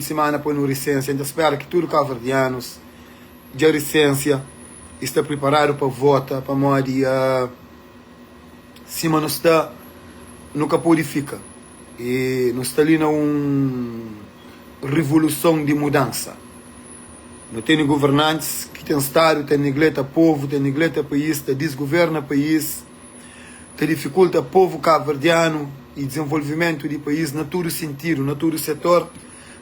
Simana pa nu risensia. N ta spera ki tudu kabuverdianus dja risensia i sta priparadu pa vota pamodi sima nu sta nu ka pode fika i nu sta li na un rivoluson di mudansa. Nu tene guvernantis ki ten stadu ta negleta povu, ta negleta país, ta disguverna país. Ta difikulta povu kabuverdianu i dizenvolvimentu di país na tudu sintidu, na tudu setor.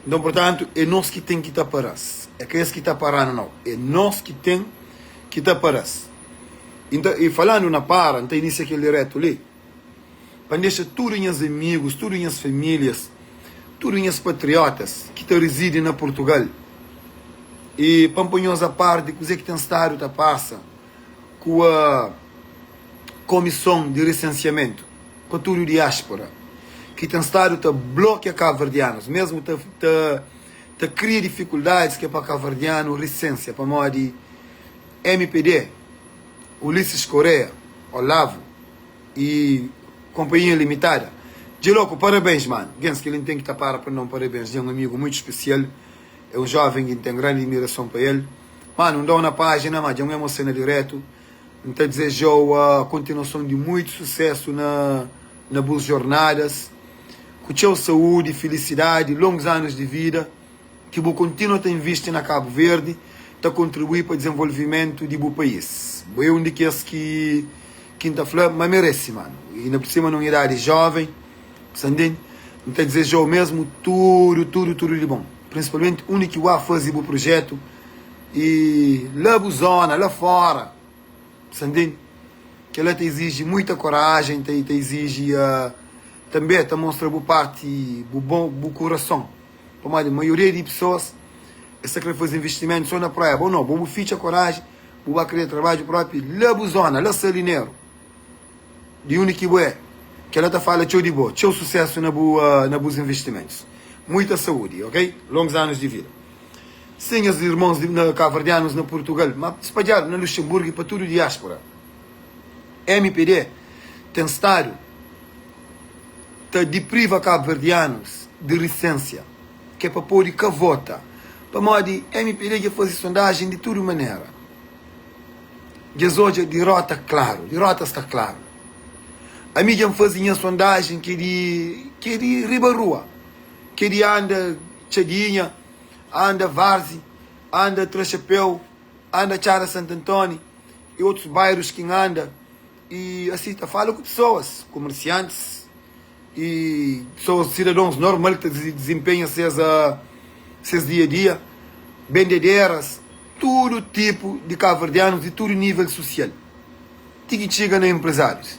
Nton, purtantu, é nos ki ten ki ta para-s. É ka es ki ta para-nu, nau. É nos ki ten ki ta para-s. I falandu na para, N ta inisia kel diretu li pa N dexa tudu nhas amigus, tudu nhas famílias, tudu nhas patriotas ki ta rizidi na Purtugal i pa N poi nhos a par di kuzê ki ten stadu ta pasa ku a Komison di Risensiamentu pa tudu diáspora ki ten stadu ta blokia kabuverdianus, mesmu ta ta ta kria difikuldadis ke pa kabuverdianu risensia pamodi mpd, Ulisses Correia, Olavo i konpanhia limitada. Djiloku, parabéns manu. Gens kel-li N ten ki ta para pa N da un parabéns. Nha un amigu muitu spesial, é un jóven ki N ten grandi admirason pa el. Manu, N da-u na pájina, ma dja N emosiona diretu. N ta dizeja-u a kontinuason di muitu susésu na na bus jornadas. Ku txeu saúdi, filisidadi, longus anus di vida. Ki bu kontinua ta invisti na Kabu Verdi, ta kontribui pa dizenvolvimentu di bu país. Bu é un di kes ki ki N ta fla ma merese, manu. Inda pur sima na un idadi jóven, bu sta ntende? N ta dizeja-u mesmu tudu, tudu, tudu di bon. Prinsipalmenti undi ki bu ba faze bu prujétu i la bu zóna, la fóra, bu sta ntende? Kel-la ta iziji muita korajen, ta ta iziji tanbê ta mostra bu párti, bu bon, bu kurason. Pamodi maioria di pesoas es ta krê faze investimentu sô na praia. Bo nau, bo bu fitxa korajen, bu ba kria trabadju própi la bu zóna, la Salineru. Di undi ki bu é, kel-la ta fala txeu di bo. Txeu susésu na bu na bus investimentus. Muita saúdi, ok? Longus anus di vida. Sin, nhas irmons di na kabuverdianus na Purtugal, ma spadjadu na Luxemburgu i pa tudu diáspora. Mpd ten stadu ta dipriva kabuverdianus di risensia, ki é pa pode ka vota, pamodi mpd dja faze sondajen di tudu manera. Dja es odja dirota klaru, dirota sta klaru. Ami dja N faze nha sondajen ki é di ki é di riba rua, ki é di anda Txadinha, anda Varzi, anda Tra Xapéu, anda Txada Santu Antóni i otus bairus ki N anda i asi ta fala ku pesoas, komersiantis i pesoas, sidadons normal ki ta dizinpenha ses ses dia-a-dia, bendederas, tudu tipu di kabuverdianus di tudu nível susial, ti ki txiga na enprezárius.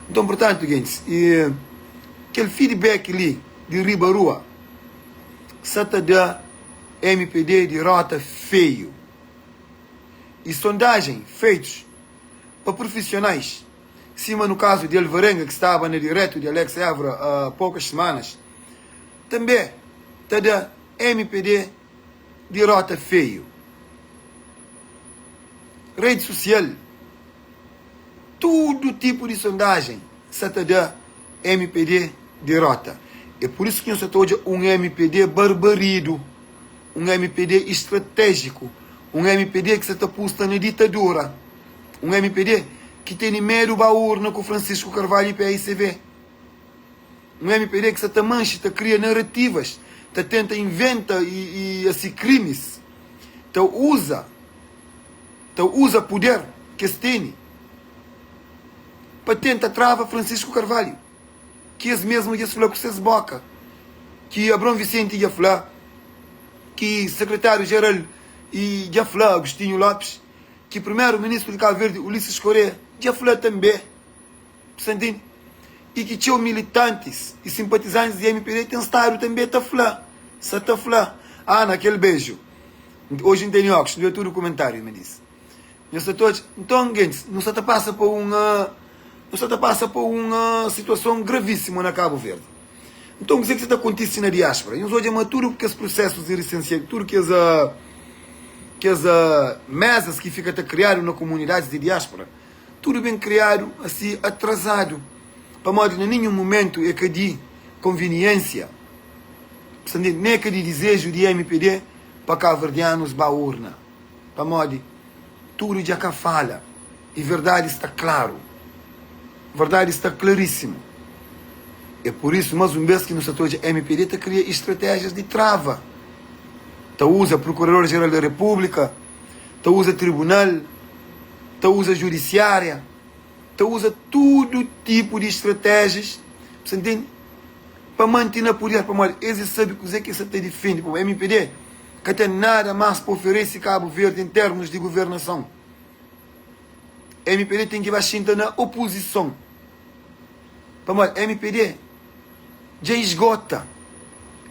Nton, purtantu, gentis, kel feedback li di riba rua sa ta da mpd dirota feiu. I sondajen feitus pa prufisionais, sima nu kazu di Alvarenga ki staba na diretu di Alex Évora a poukas semanas, tanbe ta da mpd dirota feiu. Redi susial, tudu tipu di sondajen sa ta da mpd dirota. É pur isu ki nhos sa ta odja un mpd barbaridu, un mpd istratéjiku, un mpd ki sa ta pusta na ditadura, un mpd ki tene medu ba urna ku Francisco Carvalho i paicv. Un mpd ki sa ta manxe, ta kria narativas, ta tenta inventa i i asi krimis, ta uza ta uza puder ki es tene pa tenta trava Francisco Carvalho, ki es mesmu dja es fla ku ses boka, ki Abraão Vicente dja fla, ki Sekretáriu Jeral i dja fla, Agostinho Lopes, ki Primeru Ministru di Cabo Verde, Ulisses Correia, dja fla tanbe. Bu sta ntende? I ki txeu militantis i sinpatizantis di mpd ten stadu tanbe ta fla, sa ta fla, Ah, na kel beju. Oji N tene ókus, N lé tudu kumentáriu, mi dis. Nhos sta ta odja? Nton, gentis, nu sta ta pasa pa un, nu sta ta pasa pa un situason gravísimu na Kabu Verdi. Nton, kuzê ki sta ta kontise na diáspora? Nhos odja ma tudu kes prusésus di risensiamentu, tudu kes, kes mézas ki fika ta kriadu na komunidadis di diáspora, Tudu ben kriadu asi atrazadu, pamodi na ninhun mumentu e ka di konviniensia. Sta ntende? Nen é ka di dizeju di mpd pa kabuverdianus ba urna. Pamodi tudu dja ka fala i verdadi sta klaru. Verdadi sta klarísimu. É pur isu, más un bês, ki nu sta ta odja mpd ta kria istratéjias di trava. Ta uza Prokurador Jeral da Repúblika, ta uza tribunal, ta uza judisiária, ta uza tudu tipu di istratéjias, bu sta ntende? Pa mante na puder, pamodi es es sabe kuzê ki es sta ta difende. Pamodi mpd ka ten nada más pa oferese Kabu Verdi en termus di guvernason. Mpd ten ki ba xinta na opuzison, pamodi mpd dja isgota.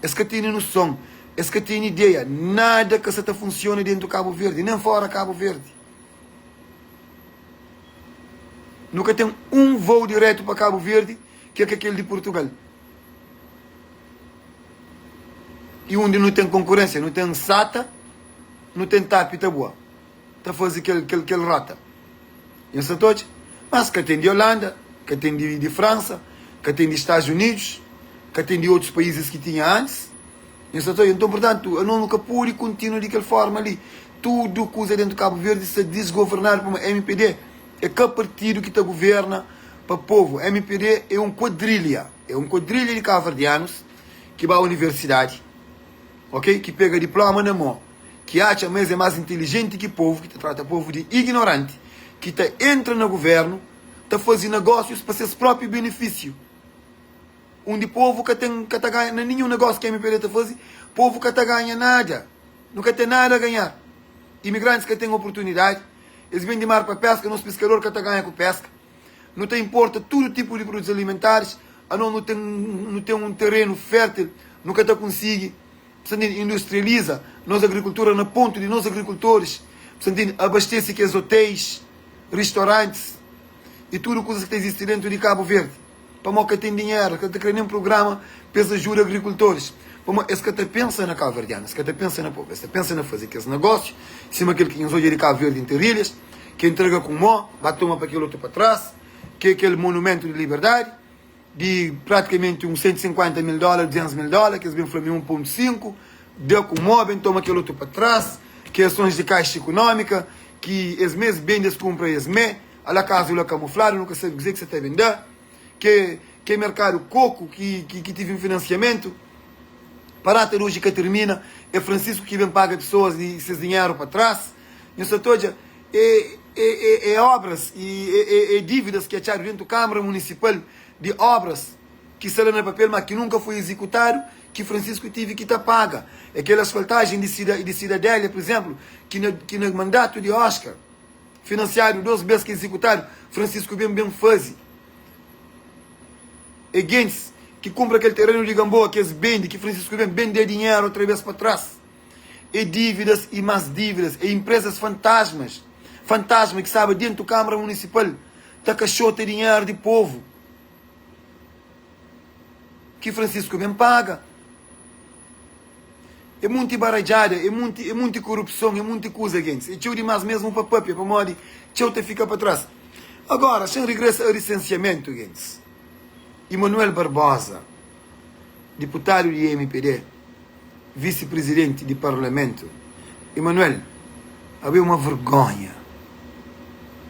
Es ka tene nuson, es ka tene ideia, nada ka sa ta funsiona dentu Kabu Verdi, nen fora Kabu Verdi. Nu ka ten un vou diretu pa Kabu Verdi ki é ka kel di Purtugal. I undi nu ten konkurensia, nu ten SATA, nu ten TAP ta bua, ta faze kel, kel, kel rota. Nhos sa ta odja? Mas ka ten di Olanda, ka ten di, di Fransa, ka ten di Stadus Unidus, ka ten di otus paízis ki tinha antis. Nhos sa ta odja? Nton, purtantu, anos nu ka pode kontinua di kel forma li. Tudu kuza dentu Kabu Verdi sta disgovernadu pamodi mpd é ka partidu ki ta guverna pa povu. Mpd é un kuadrilha, é un kuadrilha di kabuverdianus ki ba universidadi, ok, ki pega diploma na mo, ki atxa ma es é más intilijenti ki povu, ki ta trata povu di ignoranti, ki ta entra na guvernu ta faze nagósius pa ses própi benefísiu. Undi povu ka ten, ka ta ganha na ninhun negósiu ki mpd ta faze, povu ka ta ganha nada. Nu ka ten nada a ganhar. Imigrantis ka ten oportunidadi. Es ben di mar pa peska, nos piskador ka ta ganha ku peska. Nu ta inporta tudu tipu di produtus alimentaris, anos nu ten nu ten un terenu fértil, nu ka ta konsigi, sa ntende, industrializa nos agrikultura na pontu di nos agrikultoris, sa ntende, abastese kes otéis, ristorantis i tudu kuzas ki ta izisti dentu di Kabu Verdi. Pamodi ka ten dinheru, es ka ta kre nen prugrama pa es ajuda agrikultoris. Pamodi es ka ta pensa na kabuverdianu, es ka ta pensa na povu, es ta pensa na faze kes nagósiu, sima kel ki nhos odja di Kabu Verdi Inter Ilhas, ki entrega ku mô, ba toma pa kel otu pa tras, ki é kel monumentu di liberdadi, di pratikamenti uns 150 mil dólar, 200 mil dólar, ki es ben fla mi 1.5, da ku mô, ben toma kel otu pa tras, ki é asons di kaixa ikunómika, ki es mê es bende, es kunpra es mê. Ala kazu la kamufladu, nu ka sabe kuzê ki sa ta ben da. Ke ke merkadu koku ki ki tive un finansiamentu pa data di oji ka tirmina. É Francisco ki ben paga pesoas di ses dinheru pa tras. Nhu sa ta odja é é é obras i é é dívidas ki atxadu dentu Kamara Munisipal di obras ki sta la na papel ma ki nunka foi izikutadu ki Francisco tive ki ta paga. É kel asfaltajen di sida di Sidadélia, pur izénplu, ki na ki na mandatu di Oscar. Finansiadu dos bes ki exikutadu, Francisco ben ben fazi. E gentis ki kunpra kel terenu di Gamboa ki es bendi, ki Francisco ben ben da dinheru otra bes pa tras. E dívidas e mas dívidas, e empresas fantasmas, fantasma ki staba dentu Kamara Munisipal ta kaxota dinheru di povu ki Francisco ben paga. É munti baradjada, é munti, é munti korupson, é munti kuza, gentis. É txeu dimás mesmu pa pâpia, pamodi txeu ta fika pa tras. Agora, sen rigresa a risensiamentu, gentis, Emanuel Barbosa, diputadu di mpd, visi-prizidenti di parlamentu, Emanuel, abo é uma vergonha.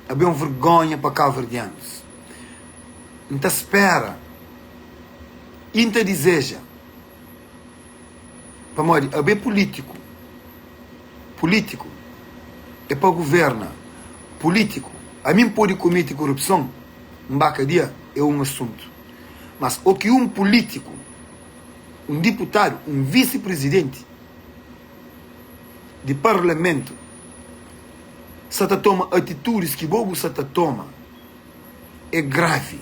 Abo é un vergonha pa kauverdianus. N ta spera i N ta dizeja. Pamodi abo é pulítiku. Pulítiku é pa guverna. Pulítiku, ami N pode komete korupson, N ba kadia, é un asuntu. Mas o ki un pulítiku, un diputadu, un visi-prizidenti di parlamentu sa ta toma atitudis ki bo bu sa ta toma, é gravi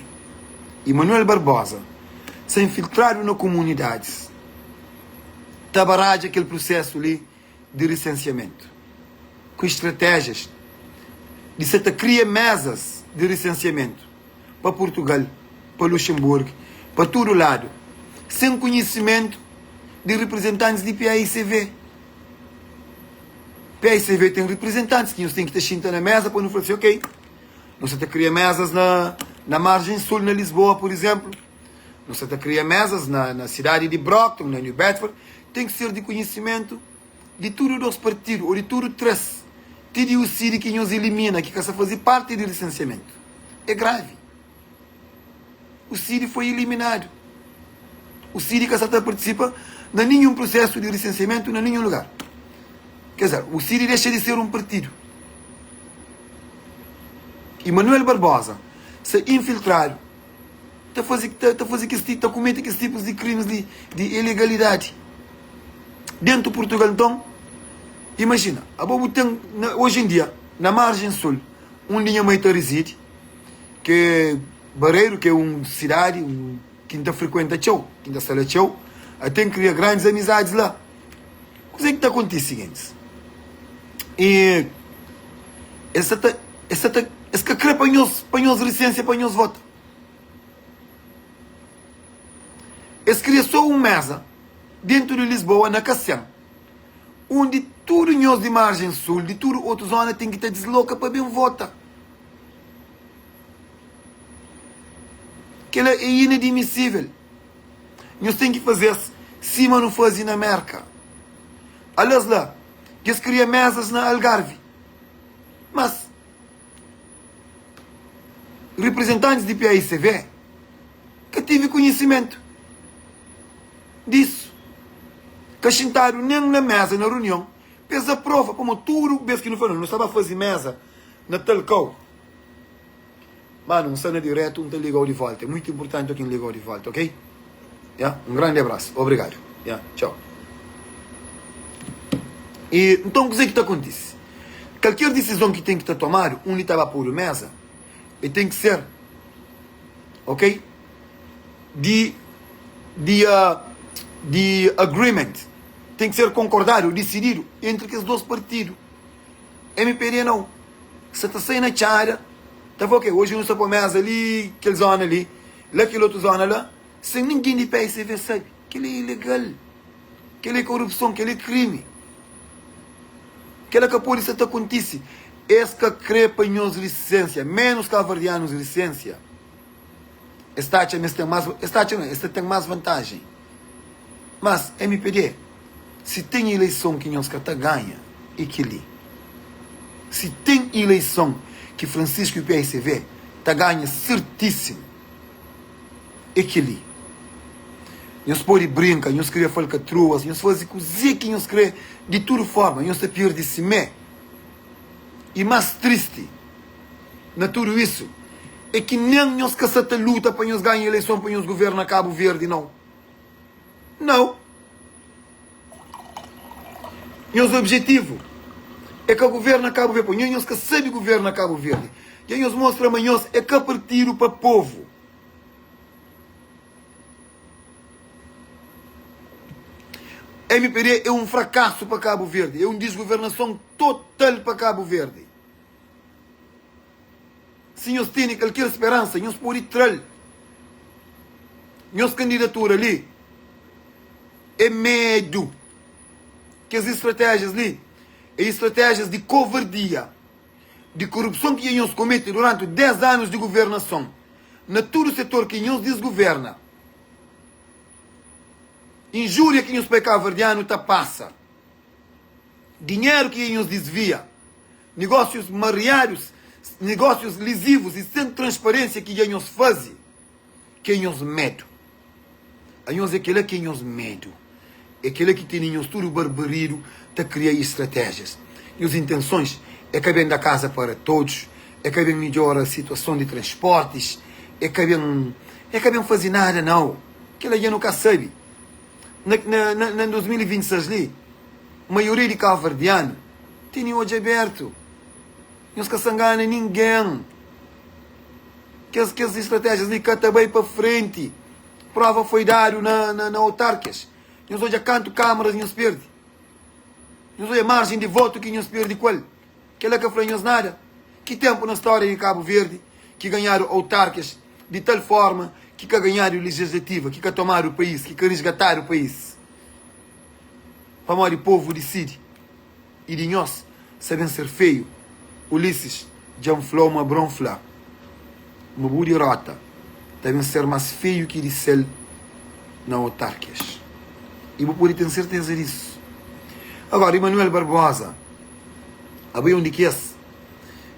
y Manuel Barbosa sa infiltradu na kumunidadis ta baradja kel prusesu li di risensiamentu ku estratéjias di sa ta kria mezas di risensiamentu pa Purtugal, pa Luxemburg, pa tudu ladu sen kunhisimentu di riprizentantis di paicv. Paicv ten riprizentantis ki nhos ten ki ta xinta na meza pa nu fla si ok. Nu sa ta kria mezas na na margem sul na Lisboa, pur izénplu. Nu sta ta kria mezas na na sidadi di Brockton, na New Bedford, ten ki ser di konhisimentu di tudu dos partidu o di tudu tres, ti di UCID ki nhos ilimina, ki ka sta faze parti di lisensiamentu. É gravi. UCID foi iliminadu. UCID ka sta ta partisipa na ninhun prusesu di lisensiamentu na ninhun lugar. Ker dizer, UCID dexa di ser un partidu. I Manuel Barbosa sta infiltradu ta faze ta faze kes ta kumete kes tipus di krimis di di ilegalidadi dentu Purtugal. Nton, imajina, abo bu ten na oji en dia na marjen sul undi nha mai ta rizidi, ke Bareiro, ke un sidadi un ki N ta frikuenta txeu, ki N ta sta la txeu, ate N kria grandis amizadis la. Kuzê ki ta kontise, gentis? E es sa ta, es sa ta, es ka krê pa nhos, pa nhos lisensia pa nhos vota. Es kria sô un méza dentu di Lisboa, na Cacém, undi tudu nhos di marjen sul, di tudu otu zóna ten ki ta disloka pa ben vota. Kel-la é inadmisível. Nhos ten ki faze-s sima nu faze na Mérka. Ale-s la, dja es kria mézas na Algarvi. Mas, riprizentantis di PAICV ka tive konhisimentu disu. Ka xintadu nen na méza na runion pa es aprova, pamodi tudu bes ki nu fla, nu sta ba faze méza na tal kau. Mano, N sta na diretu, N ta liga-u di volta. É muitu inpurtanti ki N liga-u di volta, ok? Ya, un grandi abrasu. Obrigadu. Ya, txau. I nton kuzê ki ta kontise? Kalker disizon ki ten ki ta tomadu, undi ta ba podu meza, e ten ki ser, ok, di di di agreement, ten ki ser konkordadu, disididu entri kes dos partidu. Mpd nau. Sa ta sai na txada, ta fla ok, oji nu sta poi meza li, kel zona li, la kel otu zona la, sen ningen di PSV sabe. Kel-li é ilegal, kel-li é korupson, kel-li é krimi. Kel-la ka pode sa ta kontise. Es ka kre pa nhos lisensia, menus kabuverdianus lisensia. Es ta atxa ma es ten más, es ta atxa ma es ta ten más vantajen. Mas mpd, si ten ileison ki nhos ka ta ganha, e kel-li. Si ten ileison ki Francisco i PSV ta ganha sertísimu, e kel-li. Nhos pode brinka, nhos kria falkatruas, nhos faze kuzê ki nhos kre, di tudu forma nhos ta perde simé. I más tristi na tudu isu é ki nen nhos ka sa ta luta pa nhos ganha ileison pa nhos governa Kabu Verdi, nau. Nau. Nhos objetivu é ka governa Kabu Verdi, pô nhos ka sabe governa Kabu Verdi. Dja nhos mostra ma nhos é ka partidu pa povu. Mpd é un frakasu pa Kabu Verdi, é un disgovernason total pa Kabu Verdi. Si nhos tene kalker speransa, nhos pode tra-l. Nhos kandidatura li é medu. Kes estratéjias li é estratéjias di kovardia, di korupson ki dja nhos komete duranti 10 anus di governason na tudu setor ki nhos disgoverna. Injúria ki nhos pai kabuverdianu ta pasa, dinheru ki dja nhos disvia. Negósius mariadus, negósius lizivus i sen transparênsia ki dja nhos faze, ki é nhos medu. Anhos é kela ki é nhos medu. É kela ki tene nhos tudu barbaridu ta kria istratéjias. Nhos intensons é ka ben da kaza para todos, é ka ben midjora situason di transportis, é ka ben, é ka ben faze nada nau. Kela dja nu ka sabe. Na, na, na, na 2026 li, maioria di kabuverdianu Tene odju abertu. Nhos ka sa ngana ningen. Kes kes estratégias li ka ta bai pa frenti. Prova foi dadu na na na autarkias. Nhos odja kantu kamaras nhos perde. Nhos odja margem di votu ki nhos perde ku el. Kela ka fla nhos nada? Ki tempu na storia di Kabu Verdi ki ganhadu autarkias di tal forma ki ka ganhadu legislativa, ki ka tomadu país, ki ka risgatadu país? Pamodi povu disidi. I di nhos sa ben ser feiu. Ulisses, Dja N fla-u ma Bron fla ma bu dirota. ta ben ser más feiu ki di sel na otarkias. I bu pode ten serteza disu. Agora, Emanuel Barbosa, abo é un di kes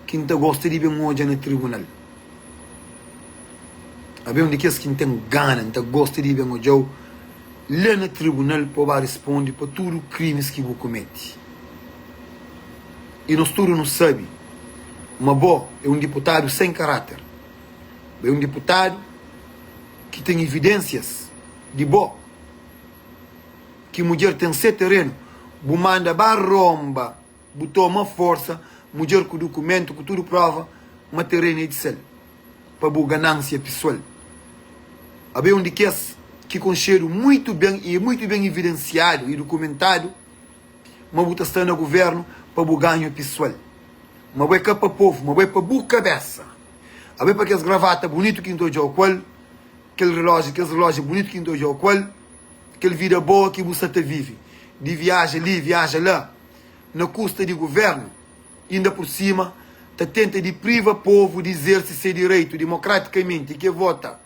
ki N ta gosta di ben odja na tribunal. Abo é un di kes ki N ten gana, N ta gosta di ben odja-u la na tribunal pa bu ba risponde pa tudu krimis ki bu kumete. I nos tudu nu sabe ma bo é un diputadu sen karáter. Bo é un diputadu ki ten ividênsias di bo ki mudjer ten se terenu, bu manda ba ronba, bu toma forsa mudjer ku dukumentu, ku tudu prova ma terenu é di sel, pa bu ganansia pisual. Abo é un di kes ki konxedu muitu ben i é muitu ben ividensiadu i dukumentadu ma bu ta sta na guvernu pa bu ganhu pisual. Ma bo é ka pa povu, ma bo é pa bu kabesa. Abo é pa kes gravata bunitu ki N ta odja-u ku el, kel relóji, kes relóji bunitu ki N ta odja-u ku el, kel vida boa ki bu sta ta vive, di viaja li, viaja la, na kusta di guvernu, inda pur sima ta tenta dipriva povu di izerse se direitu dimokratikamenti, ki é vota.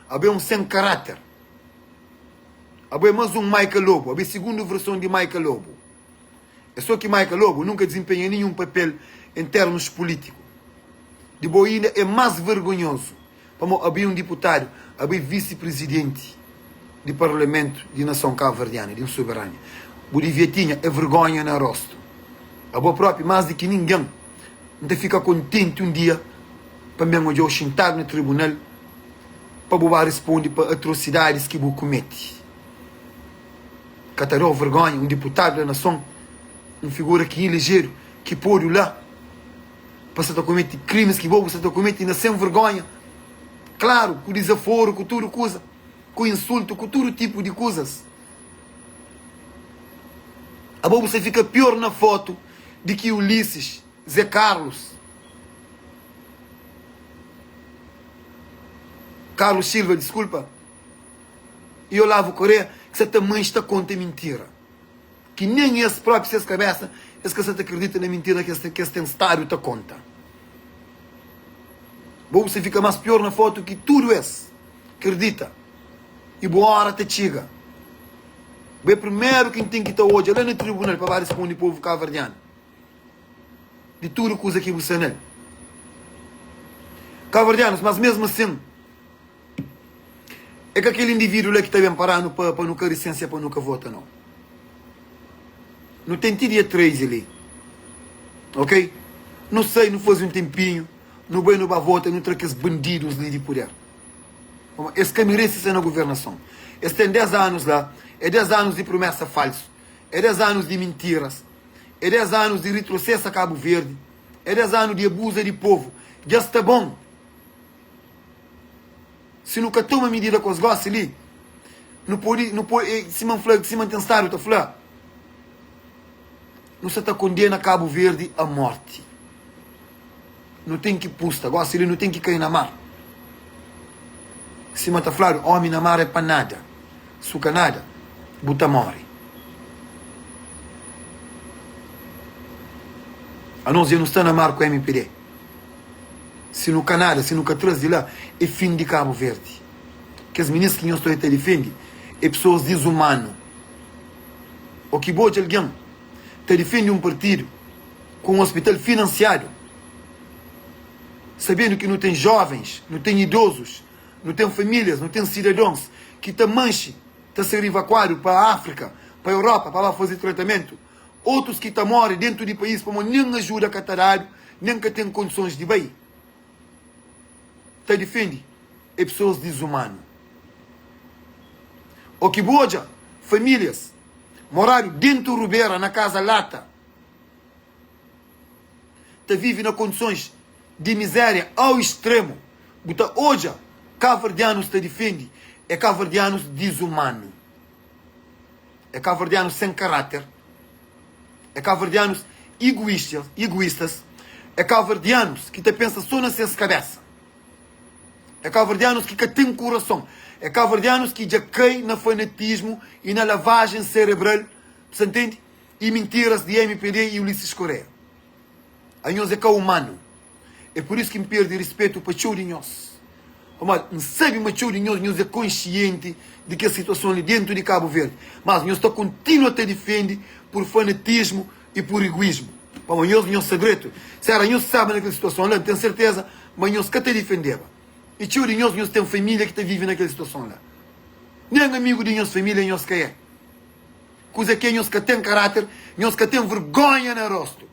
Abo é un sen karáter. Abo é más un Maica Lobo. Abo é sigundu verson di Maica Lobo. É só ki Maica Lobo nunka dizinpenha ninhun papel en termus pulítiku. Di bo inda é más vergonhozu, pamó abo é un diputadu, abo é visi-prizidenti di parlamentu di nason kabuverdianu, di un soberania. Bu divia tinha é vergonha na rostu. Abo propi, más di ki ningen, N ta fika kontenti un dia pa N ben odja-u xintadu na tribunal pa bu ba risponde pa atrosidadis ki bu kumete. Ka ta da-u vergonha un diputadu da nason, un figura ki ilejedu, ki podu la pa sa ta kumete krimis ki bo bu sa ta kumete na sen vergonha, klaru, ku dizaforu, ku tudu kuza, ku insultu, ku tudu tipu di kuzas. Abo bu sa fika pior na fotu di ki Ulisses, Zé Carlos. Carlos Silva, diskulpa, i Olavo Correa ki sa ta manxe ta konta mintira ki nen es propi ses kabesa es ka sa ta kridita na mintira ki es ten stadu ta konta. Bo bu sa fika mas pior na fotu ki tudu es. Kridita i bu ora ta txiga. Bu é primeru ki N ten ki ta odja la na tribunal pa ba risponde povu kaverdianu. Di tudu kuza ki bu sta nel. Kabuverdianus, mas mesmu asin, é ka kel individu la ki ta ben para-nu pa pa nu ka risensia, pa nu ka vota, nau. Nu ten ti dia 13 li, ok? Nu sai, nu faze un tenpinhu, nu bai, nu ba vota, nu tra kes bandidus li di puder. Pamodi es ka merese sta na guvernason. Es ten 10 anus la, é 10 anus di prumesa falsu, é 10 anus di mintiras. É 10 anus di ritrosesa Kabu Verdi, é 10 anu di abuza di povu. Dja sta bon! Si nu ka toma midida ku es gosi li, nu podi, nu podi, sima N fla, sima N ten stadu ta fla, nu sta ta kondena Kabu Verdi a morti. Nu ten ki pusta, gosi li nu ten ki kai na mar. Sima ta fladu, omi na mar é pa nada. Su ka nada, bu ta more. Anos dja nu sta na mar ku mpd. Si nu ka nada, si nu ka tra-s di la, é fin di Kabu Verdi. Kes minis ki nhos ta ta difende é pesoas dizumanu. O ki bu odja algen ta difende un partidu ku un ospital finansiadu, sabendu ki nu ten jovens, nu ten idozus, nu ten famílias, nu ten sidadons ki ta manxe, ta ser ivakuadu pa Áfrika, pa Europa pa ba faze tratamentu, otus ki ta more dentu di país pamodi nen ajuda ka ta dadu, nen ka ten kondisons di bai. Ta difende é pesoas dizumanu. O ki bu odja famílias moradu dentu rubera na kaza lata, ta vive na kondisons di mizéria au extremu, bu ta odja kaverdianus ta difende é kaverdianus dizumanu, é kaverdianus sen karáter, é kaverdianus iguistas, é kaverdianus ki ta pensa so na ses kabesa, é kaverdianus ki ka ten kurason, é kaverdianus ki dja kai na fanatismu i na lavajen serebral, bu sa ntende? I mintiras di mpd i Ulisses Correia. Anhos é ka umanu. É pur isu ki N perde rispetu pa txeu di nhos. Pamodi N sabe ma txeu di nhos, nhos é konsienti di kes situason li dentu di Kabu Verdi, mas nhos ta kontinua ta difende pur fanatismu i pur iguismu. Pamodi nhos, nhos sta dretu. Si éra nhos ki staba na kel situason la, N ten serteza ma nhos ka ta difendeba. I txeu di nhos, nhos ten família ki ta vive na kel situason la. Nen amigu di nhos família nhos ka é. Kuza ki é nhos ka ten karáter, nhos ka ten vergónha na róstu.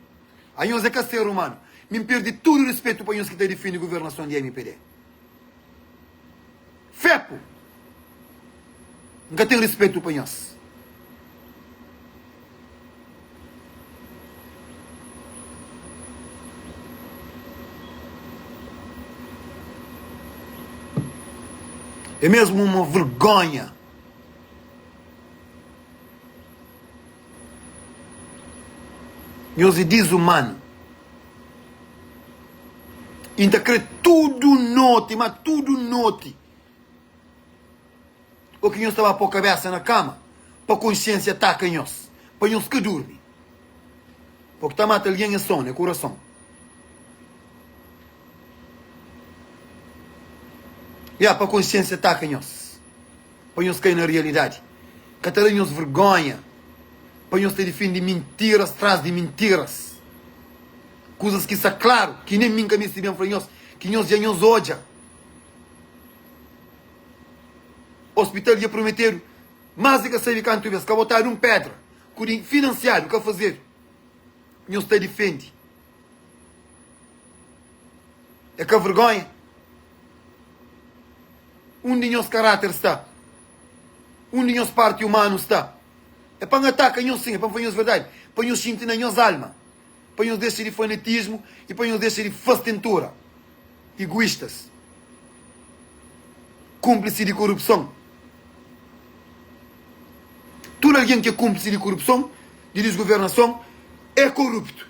Anhos é ka ser umanu. Mi N perde tudu rispetu pa nhos ki ta difende guvernason di mpd. Fepu! N ka ten rispetu pa nhos. É mesmu uma vergonha. Nhos é dizumanu. I N ta kre tudu noti, ma tudu noti, o ki nhos ta ba po kabesa na kama, pa konsiensia ataka nhos, pa nhos ka durmi. O ki ta mata algen é sonu, é kurason. Ya, pa konsiensia ataka nhos. Pa nhos kai na rialidadi. Ka ta da nhos vergonha pa nhos ta difende mintiras tras di mintiras? Kuzas ki sta klaru ki nen mi N ka meste ben fla nhos, ki nhos dja nhos odja. Ospital dja prometedu más di ka sabe kantu bes, ka botadu un pedra ku di finansiadu ka fazedu. Nhos ta difende. É ka vergonha? Undi nhos karáter sta? Undi nhos párti umanu sta? É pa N ataka nhos? Sin, é pa N fla nhos verdadi, pa nhos xinti na nhos alma, pa nhos dexa di fanatismu i pa nhos dexa di fastentura, iguístas, kúnplisi di korupson. Tudu algen ki é kúnplisi di korupson, di disguvernason, é koruptu,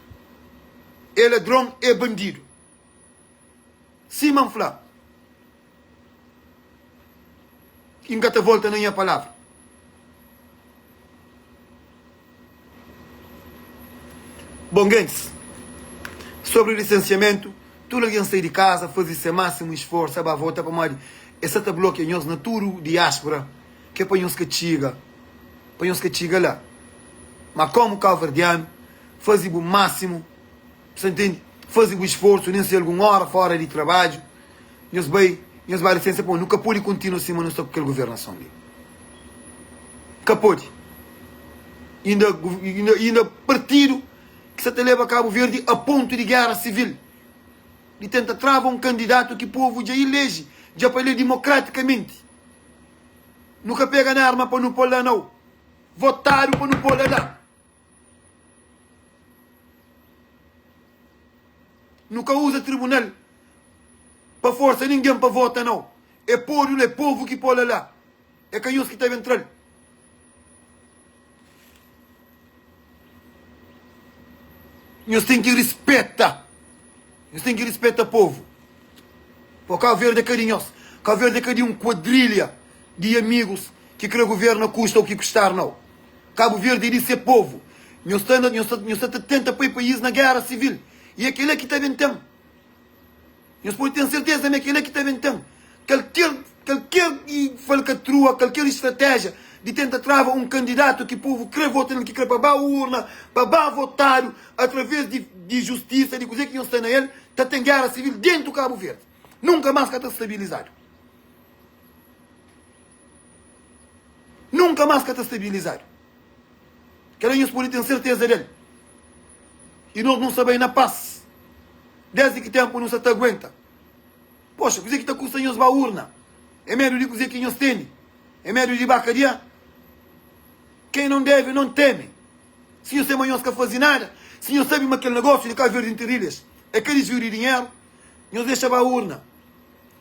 é ladron, é bandidu. Sima N fla. I N ka ta volta na nha palavra. Bon gentis, sobri lisensiamentu, tudu algen sai di kaza, faze se másimu isforsu, ba vota, pamodi es sa ta blokia nhos na tudu diáspura, ki é pa nhos ka txiga, pa nhos ka txiga la. Ma komu kauverdianu, faze bu másimu. Bu sta ntende? Faze bu isforsu, nen si algun óra fóra di trabadju, nhos bai, nhos ba lisensa pamodi nu ka pode kontinua sima nu sta ku kel guvernason li. Ka pode. Inda, inda, inda partidu ki sta ta leba Kabu Verdi a pontu di géra sivil, di tenta traba un kandidatu ki povu dja ileji, dja pa el é dimokratikamenti. Nu ka pega na arma pa nu pô-l la nau. Votadu pa nu pô-l la la. Nu ka uza tribunal pa forsa ningen pa vota nau. É podu la, é povu ki po la la. É ka nhos ki ta ben tra-l. Nhos ten ki rispeta. Nhos ten ki rispeta povu. Po Kau Verdi é ka di nhos. Kau Verdi é ka di un kuadrilha di amigus ki kre guverna kusta o ki kustar nau. Kabu Verdi é di se povu. Nhos sta na, nhos sta, nhos sta ta tenta poi país na géra sivil. I é kel-la ki ta ben ten. Nhos pode ten serteza ma é kel-la ki ta ben ten. Kalker, kalker falkatrua, kalker stratéjia di tenta trava un kandidatu ki povu krê vota nel, ki krê pa ba urna, pa ba votadu através di, di justisa, di kuzê ki nhos sta na el, ta ten géra sivil dentu Kabu Verdi. Nunka más ka ta stabilizadu. Nunka más ka ta stabilizadu. Kel-la nhos pode ten serteza del. I nos nu sta bai na pas. Désdi ki ténpu nu sta ta aguenta? Poxa, kuzê ki ta kusta nhos ba urna? É medu di kuzê ki nhos tene? É medu di ba kadia? Quem não deve, não teme. Si nhos ten ma nhos ka faze nada, si nhos sabe ma kel negósiu di Cabo Verde Interilhas é ka disviu di dinheru, nhos dexa ba urna.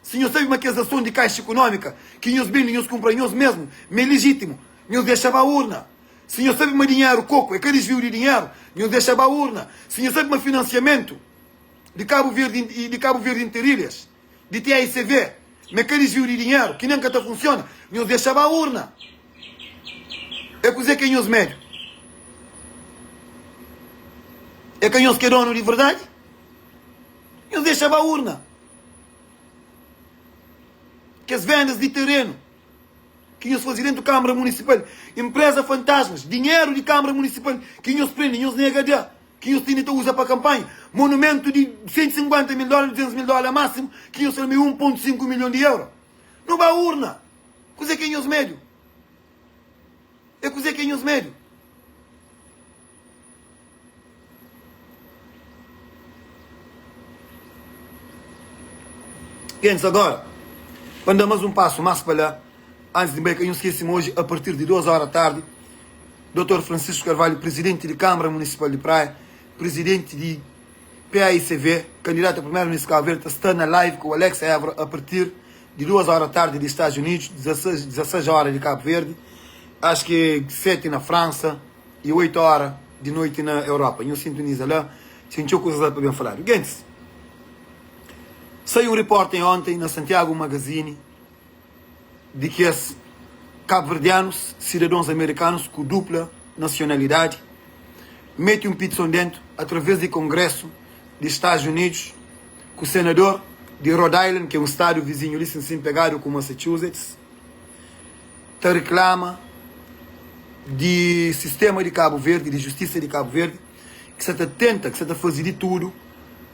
Si nhos sabe ma kes ason di Kaixa Ikunómika ki nhos bende nhos kunpra nhos mesmu ma é lijítimu, nhos dexa ba urna. Si nhos sabe ma dinheru koku é ka disviu di dinheru, nhos dexa ba urna. Si nhos sabe ma finansiamentu di Kabu Verdi di Kabu Verdi Interilhas, di TAICV, ma é ka disviu di dinheru, ki nen ka ta funsiona, nhos dexa ba urna. É kuzê ki é nhos medu? É ka nhos ki é donu di verdadi? Nhos dexa ba urna. Kes vendas di terenu ki nhos faze dentu Kamara Munisipal, empresa fantasmas, dinheru di Kamara Munisipal ki nhos prende, nhos nega da, ki nhos tene ta uza pa kampanha, monumentu di 150 mil dola, 200 mil dola masimu, ki nhos fla ma é 1.5 milhon di euro. Nu ba urna! Kuzê ki é nhos medu? É kuzê ki é nhos medu? Gentis, agora, pa N da más un pasu más pa la, antis di N bai, ka nhos skese ma oji, a partir di duas óra tardi, Dotor Francisco Carvalho, Prizidenti di Kâmara Munisipal di Praia, Prizidenti di PAICV, kandidatu a Primeru-Ministru di Kabu Verdi, ta sta na live ku Alex Évora a partir di duas óra tardi di Stadus Unidus, 16 óra di Kabu Verdi, acho ki é 7 na Fransa y 8 óra di noiti na Europa. Nhos sintoniza la, ten txeu kuzas la pa ben faladu. Gentis, sai un reporten onten na Santiago Magazine di kes kabuverdianus, sidadons amerikanus ku dupla nasionalidadi, mete un pitison dentu atraves di Kongresu di Stadus Unidus ku senador di Rhode Island, ki é un stadu vizinhu li sin sin pegadu ku Massachusetts, ta riklama di sistema di Kabu Verdi, di justisa di Kabu Verdi, ki sa ta tenta, ki sa ta faze di tudu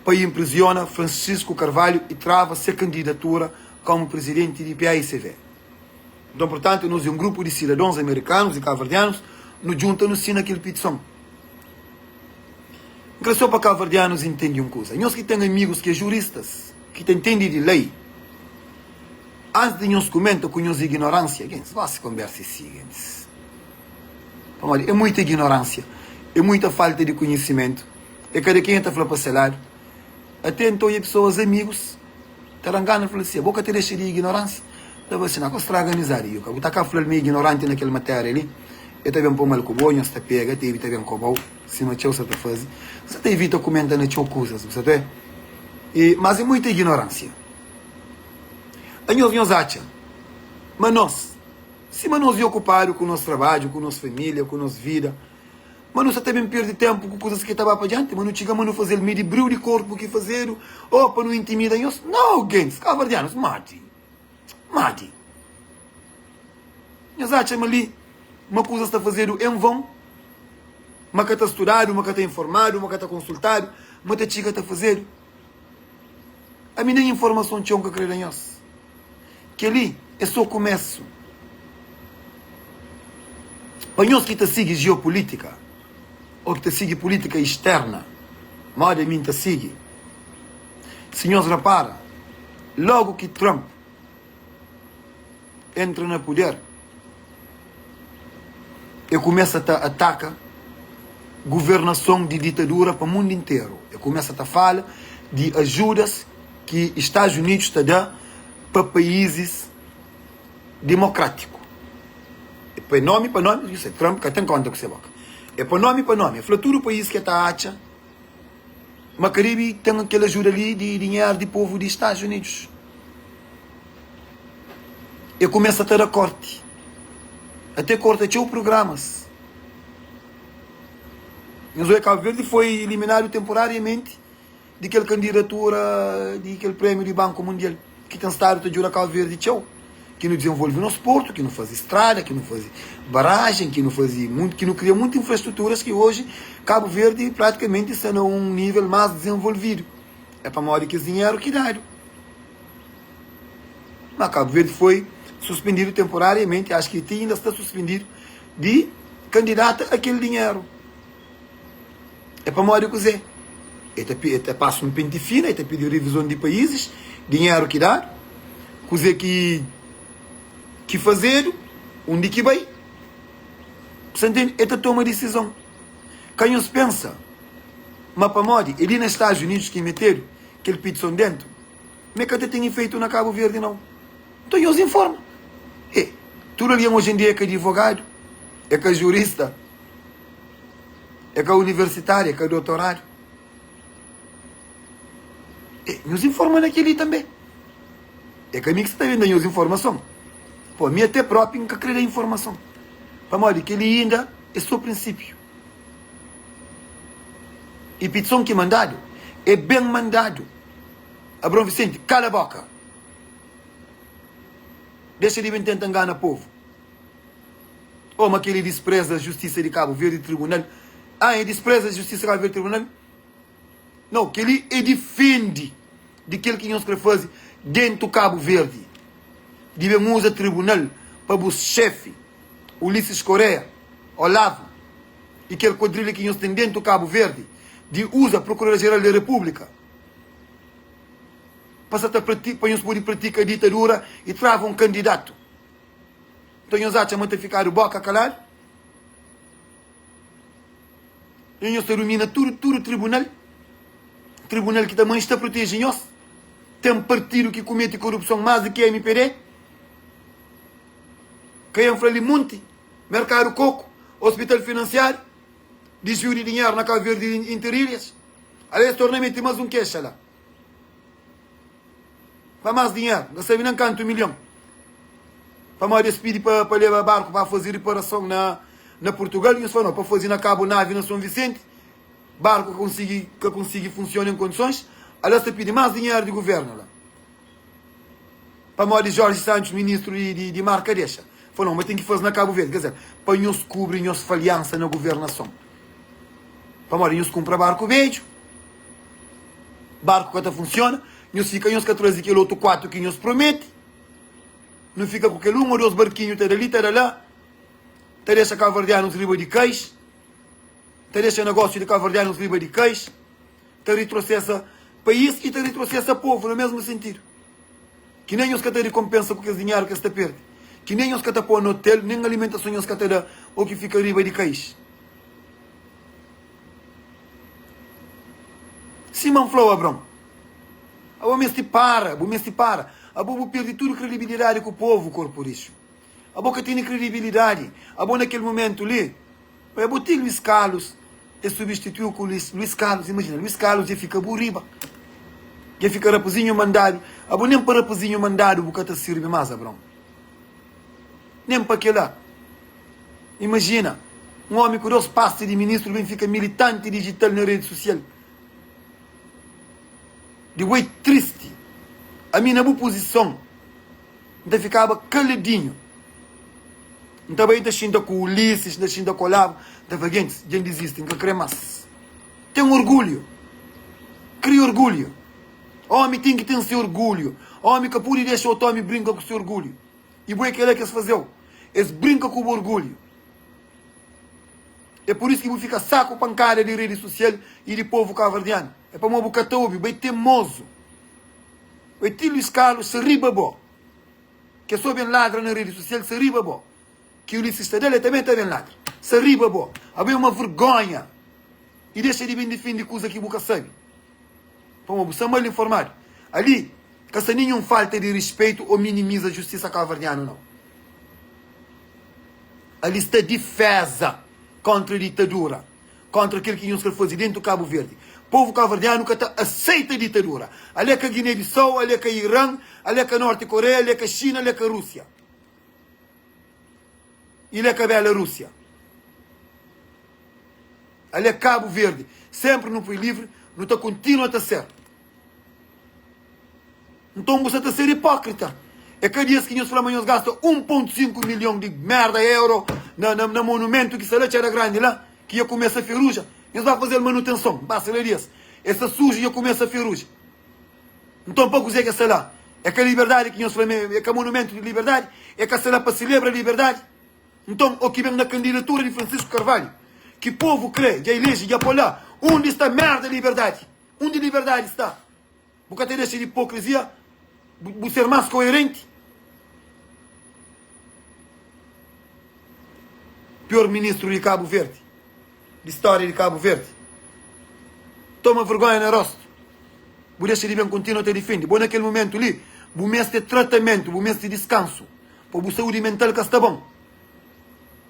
pa inpriziona Francisco Carvalho y trava se kandidatura komu prizidenti di PAICV. Nton, purtantu, nos é un grupu di sidadons amerikanus y kabuverdianus, nu djunta nu sina kel pitison. N kre so pa kabuverdianus intende un kuza, nhos ki ten amigus ki é juristas, ki ta intende di lei, antis di nhos kumenta ku nhos ignoransia, gentis, gosi konbersa é si, gentis, pamodi é muita ignoransia, é muita falta di kunhisimentu, é kada kenha ta fla pa se ladu, ate N ta odja pesoas amigus ta ranganu fla si, abo ka ta dexa di ignoransia? Ta fla si, na, ka straga amizadi, Yuka, bu ta ka fla-l mi é ignoranti na kel matéria li, el ta ben pô mal ku bo, nhos ta pega, ta evita ben koba-u. Sima txeu sa ta faze, bu sa ta ivita kumenta na txeu kuzas, bu sa ta e, mas é muita ignorância. Anhos nhos atxa ma nos, sima nos é okupadu ku nos trabadju, ku nos família, ku nos vida, ma nu sa ta ben perde tempu ku kuzas ki ta ba pa dianti, ma nu txiga ma nu fazel midi briu di korpu ki fazedu, oh pa nu intimida nhos? Nau, gentis kabuverdianus, mati, mati. Nhos atxa ma li ma kuzas ta fazedu en von? Ma ka ta studadu, ma ka ta informadu, ma ka ta konsultadu, ma ta txiga ta fazedu? Ami nen informason txeu N ka kre da nhos. Kel-li é sô kumésu. Pa nhos ki ta sigi jiopulítika ô ki ta sigi pulítika externa, modi ami N ta sigi, si nhos rapara, lógu ki Trump entra na puder, e kumesa ta ataka guvernason di ditadura pa mundu interu. E kumesa ta fala di ajudas ki Stadus Unidus ta da pa paizis dimokratiku. E poi nomi pa nomi, Trump ka ten konta ku se boka. E poi nomi pa nomi, e fla tudu paiz ki e ta atxa ma ka debe ten kel ajuda li di dinheru di povu di Stadus Unidus. E kumesa ta da korti, ate korta txeu prugramas. Nhos odja Kabu Verdi foi iliminadu temporariamenti di kel kandidatura di kel prémiu di Banku Mundial ki ten stadu ta djuda Kabu Verdi txeu, ki nu dizenvolve nos portu, ki nu faze strada, ki nu faze barajen, ki nu faze monti, ki nu kria monti infrastruturas ki oji Kabu Verdi pratikamenti sta na un nível más dizenvolvidu. É pamodi kes dinheru ki dadu. Ma Kabu Verdi foi suspendidu temporariamenti, acho ki ti inda sta suspendidu di kandidata a kel dinheru. É pamodi kuzê? E ta, e ta pasa un penti fina, e ta pidi revizon di paízis, dinheru ki dadu, kuzê ki ki fazedu, undi ki bai. Sa ntende? E ta toma disizon. Ka nhos pensa ma pamodi é li na Stadus Unidus ki metedu kel pitison dentu, ma e ka ta ten ifeitu na Kabu Verdi nau. Nton nhos informa. E, tudu algen oji en dia é ka adivogadu, é ka jurista. É ka universitário, é ka doutorado. E, nhos informa na kel-li tanbê. É ka mi ki sta ta ben da nhos informason. Pô, mi até própi N ka krê da informason. Pamodi kel-li inda é sô prinsípiu. I pitison ki mandadu é ben mandadu. Abraão Vicente, kala bóka! Dexa di ben tenta ngana povu. Oh ma keli dispreza justisa di Kabu Verdi tribunal. Ah e dispreza justisa di Kabu Verdi tribunal? Nau, keli e difendi di kel ki nhos kre fazi dentu Kabu Verdi. Di ben uza tribunal pa bus xefi Ulisses Correa, Olavo i kel kuadrilha ki nhos ten dentu Kabu Verdi di uza Procurador Geral di Republika pa sa ta pa nhos podi pratika ditadura i trava un kandidatu. Nton nhos atxa ma ta fikadu boka kaladu? I nhos ta dumina tudu tudu tribunal? Tribunal ki ta manxe ta proteje nhos? Ten partidu ki kumete korupson más di ki mpd? Ka N fla li munti, merkadu koku, ospital finansiadu, disviu di dinheru na Kabu Verdi i Inter-Ilhas. Ala es torna mete más un kexa la. Pa más dinheru, N ka sabe nen kantu milhon. Pamodi es pidi pa pa leba barku pa faze riparason na na Purtugal, nhos fla no, pa faze na Kabu Navi na Son Visenti, barku ka konsigi ka konsigi funsiona en kondisons, ala es ta pidi más dinheru di guvernu la. Pamodi Jorge Santos, ministru di di di mar ka dexa. Fla no, ma ten ki faze na Kabu Verdi, ker dizer, pa nhos kubri nhos falhansa na guvernason. Pamodi nhos kunpra barku bedju, barku ka ta funsiona, nhos fika nhos ka traze kel otu 4 ki nhos promete. Nu fika ku kel un ô dos barkinhu ta da li ta da la, ta dexa kabuverdianus riba di kais, ta dexa nagósiu di kabuverdianus riba di kais, ta ritrosesa país i ta ritrosesa povu na mesmu sintidu. Ki nen nhos ka ta rikonpensa ku kes dinheru ki es ta perde, ki nen nhos ka ta pô na otel, nen alimentason nhos ka ta da ô ki fika riba di kais. Sima N fla-u, Abron. Abo meste para, bu meste para. Abo bu perde tudu kredibilidadi ku povu, korpu rixu. Abo ka tene kredibilidadi. Abo na kel mumentu li, oi abo ti Luis Carlos e substituiu ku Luis, Luis Carlos, imajina, Luis Carlos dja fika bu riba. Dja fika rapazinhu mandadu. Abo nen pa rapazinhu mandadu bu ka ta sirbi mas, Abron. Nen pa kela. Imajina, un omi ku dos pasta di ministru ben fika militanti dijital na redi susial. Di bo é tristi. Ami na bu puzison N ta fikaba kaladinhu. N ta bai N ta xinta ku Ulisses, N ta xinta ku Olavo, N ta fla, Gentis, dja N dizisti, N ka kre más. Ten orgulhu. Kria orgulhu. Ómi ten ki ten se orgulhu. Ómi ka pode dexa otu ómi brinka ku se orgulhu. I bo é kel-la ki es faze-u. Es brinka ku bu orgulhu. É pur isu ki bu fika saku pankada di redi susial i di povu kabuverdianu. É pamodi bu ka ta obi, bu é temozu. Oi ti Luis Carlos sa riba bo. Ke so ben ladra na redi susial sa riba bo. Ki Ulisses ta dal e tanbe ta ben ladra. Sa riba bo. Abo é uma vergonha. I dexa di ben difendi kuza ki bu ka sabi. Pamodi bu sta mal informadu. Ali ka sta ninhun falta di rispeitu o minimiza justisa kabuverdianu nau. Ali sta difeza kontra ditadura, kontra kel ki nhos kre faze dentu Kabu Verdi. Povu kabuverdianu ka ta aseita ditadura. Ali é ka Guiné-Bissau, ali é ka Iran, ali é ka Norti Koreia, ali é ka Xina, ali é ka Rúsia. I li é ka Belarúsia. Ali é Kabu Verdi. Senpri nu foi livri, nu ta kontinua ta ser. Nton bu sa ta ser ipókrita. É ka di es ki nhos fla ma nhos gasta 1.5 milhon di merda euro na, na, na monumentu ki sta la Txada Grandi la, ki ia kumesa feruja. Nhos ba faze-l manutenson, basta la di es. E sta suju ia kumesa feruja. Nton pa kuzê ki es sta la? É ka liberdadi ki nhos fla ma é ka monumentu di liberdadi? É ka sta la pa selebra liberdadi? Nton, o ki ben na kandidatura di Francisco Carvalho, ki povu kre, dja ileje, dja po la, undi sta merda liberdadi? Undi liberdadi sta? Bu ka ta dexa di ipokrizia? Bu ser más koerenti? Pior ministru di Kabu Verdi, di stória di Kabu Verdi. Toma vergonha na rostu. Bu dexa di ben kontinua ta difende. Bo na kel mumentu li, bu meste tratamentu, bu meste diskansu, pa bu saúdi mental ka sta bon.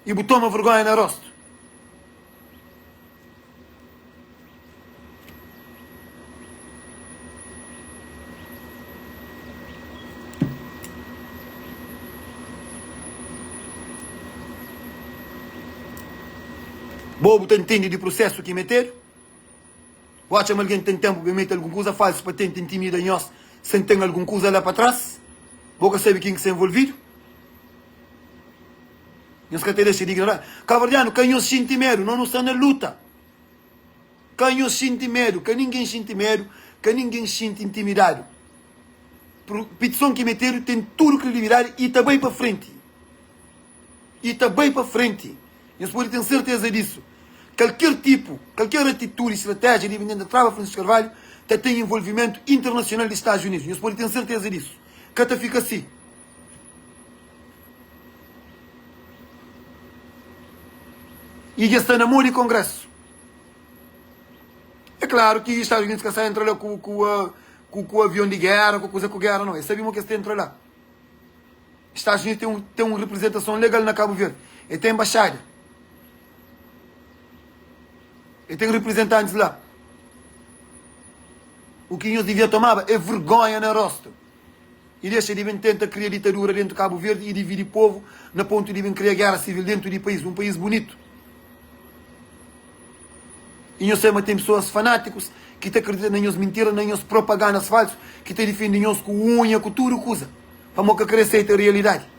I bu toma vergonha na rostu. Bo bu ta ntende di prusesu ki metedu? Bu atxa ma algen ten tenpu pa mete algun kuza falsu pa tenta intimida nhos sen ten algun kuza la pa tras? Bo ka sabe ken ki sta envolvidu? Nhos ka ta dexa di ignora. Kabuverdianu, ka nhos xinti medu, nos nu sta na luta. Ka nhos xinti medu, ka ningen xinti medu, ka ningen xinti intimidadu. Pitison ki metedu ten tudu kredibilidadi i ta bai pa frenti. I ta bai pa frenti. Nhos pode ten serteza disu. Kalker tipu, kalker atitudi, stratéjia di ben tenta traba Francisco Carvalho ta ten envolvimentu internasional di Stadus Unidus. Nhos pode ten serteza disu. Ka ta fika si. I dja sta na mô di Kongrésu. É klaru ki Stadus Unidus ka sta entra la ku ku ku ku avion di géra, ku kuza ku géra, nau. Es sabe mo ki es ta entra la. Stadus Unidus ten un ten un reprezentason legal na Kabu Verdi. E ten embaxada. E ten reprezentantis la. U ki nhos divia tomaba é vergonha na rostu. I dexa di ben tenta kria ditadura dentu Kabu Verdi i dividi povu na pontu di ben kria gera sivil dentu di pais, un pais bunitu. I nhos sabe ma ten pesoas fanatikus ki ta kridita na nhos mintira, na nhos propagandas falsu, ki ta difende nhos ku unha, ku tudu kuza, pamo ka kre seita realidadi.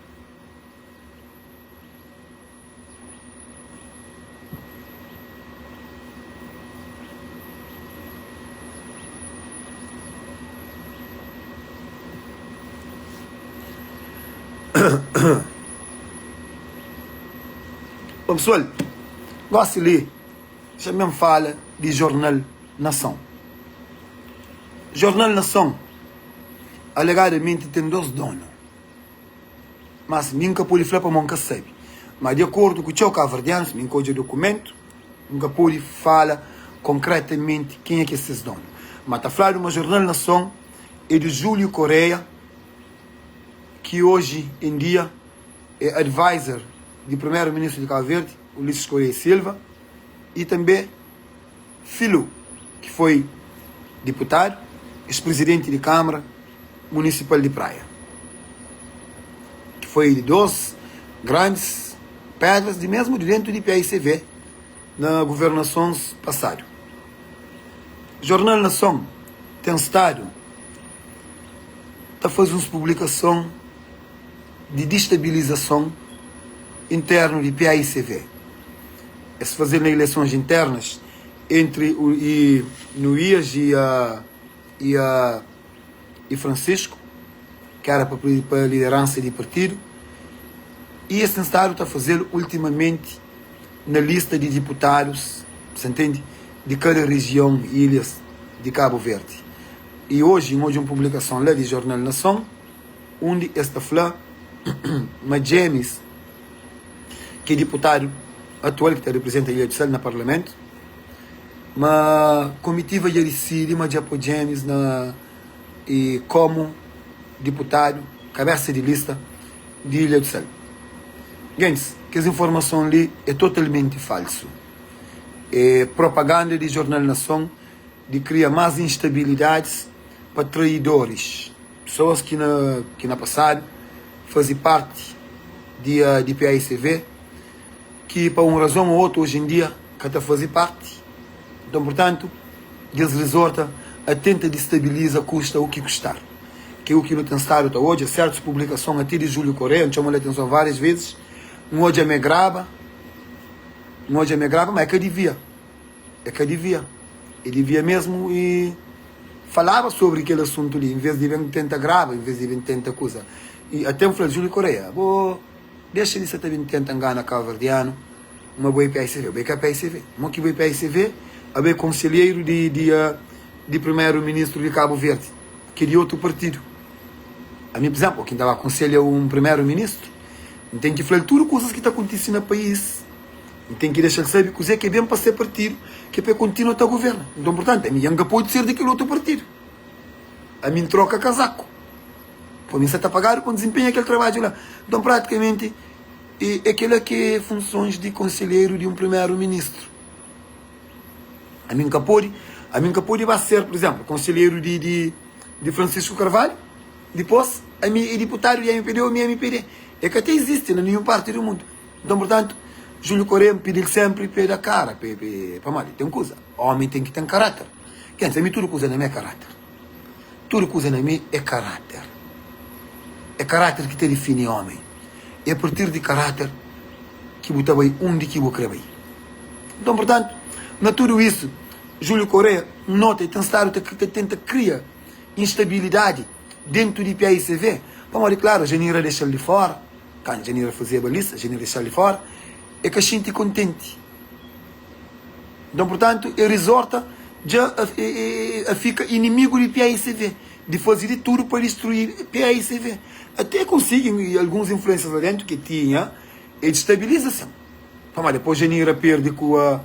Bom pessoal, gosi li xa ben fala di jornal Nação. Jornal Nação alegadamenti ten 2 donu. Mas mi N ka pode fla pamodi N ka sabe. Ma di akordu ku txeu kabuverdianus, mi N ka odja dokumentu, N ka pode fala konkretamenti kenha ki é ses donu. Ma ta fladu ma Jornal Nason é di Júlio Correia, ki oji en dia é advisor di primeru ministru di Kabu Verdi, Ulisses Correia e Silva, i tanbe Filú, ki foi diputadu, ex-prizidenti di Kámara Munisipal di Praia, ki foi di dos grandis pedras di mesmu di dentu di paicv na guvernasons pasadu. Jornal Nason ten stadu ta faze uns publikason di distabilizason internu di paicv. Es faze-l na ilesons internas entri i Nuías i a i a i Francisco, ki era pa pa lideransa di partidu, i es ten stadu ta faze-l ultimamenti na lista di diputadus, sa ntende, di kada rijion, ilhas di Kabu Verdi. I oji N odja un publikason la di jornal Nason undi es ta fla ma James, ki é diputadu atual ki ta riprizenta Ilha di Sal na Parlamentu, ma komitiva dja disidi ma dja po James na e komu diputadu kabesa di lista di Ilha di Sal. Gentis, kes informason li é totalmenti falsu. É propaganda di jornal Nason di kria más instabilidadis pa traidoris, pesoas ki na ki na pasadu faze parti di di paicv ki pa un razon ô otu oji en dia ka ta faze parti. Nton, purtantu, dja es rizorta a tenta distabiliza kusta u ki kustar. Ke u ki nu ten stadu ta odja, sertus publikason ate di Júlio Correia, N txoma-l atenson várias vezis, N odja ma e graba, N odja ma e graba, ma e ka divia. E ka divia. E divia mesmu e falaba sobri kel asuntu li, en ves di ben tenta graba, en ves di ben tenta kuza. I ate N fla-l, Júlio Correia, bo dexa di sa ta ben tenta ngana kabuverdianu, ma bo é paicv. Bo é ka paicv. Mo ki bo é paicv, abo é konselheiru di di di primeru ministru di Kabu Verdi, ki é di otu partidu. Ami, pur izénplu, ki N ta ba konselha un primeru ministru, N ten ki fla-l tudu kuzas ki ta kontise na país, N ten ki dexa-l sabe kuzê ki é ben pa se partidu, ki é pa el kontinua ta governa. Nton, purtantu, ami dja N ka pode ser di kel otu partidu. Ami N troka kazaku, pamodi N sa ta pagadu pa N dizinpenha kel trabadju la. Nton, pratikamenti, é kel-la ki é funsons di konselheiru di un primeru-ministru. Ami N ka pode, ami N ka pode ba ser, pur izénplu, konselheiru di, di, di Francisco Carvalho, dipôs ami é diputadu di mpd ô mi é mpd. É ka ta izisti na ninhun parti di mundu. Nton, purtantu, Júlio Correia N pidi-l sénpri pa e da kara, pa e, pamodi ten kuza, ómi ten ki ten karáter. Kensa, ami tudu kuza na mi é karáter. Tudu kuza na mi é karáter. É karáter ki ta difini ómi. É a partir di karáter. ki bu ta bai undi ki bu kre bai. Nton, purtantu, na tudu isu, Júlio Correia nota e ten stadu ta tenta kria instabilidadi dentu di paicv, pamodi, klaru, Janira dexa-l di fora, kantu Janira fazeba lista, Janira dexa-l di fora, e ka xinti kontenti. Nton, purtantu, e rizorta dja a fika inimigu di paicv, di faze di tudu pa distrui paicv. Ate e konsigi alguns influensias la dentu ki e tinha, e distabiliza sin. Pamodi dipôs Janira perde ku a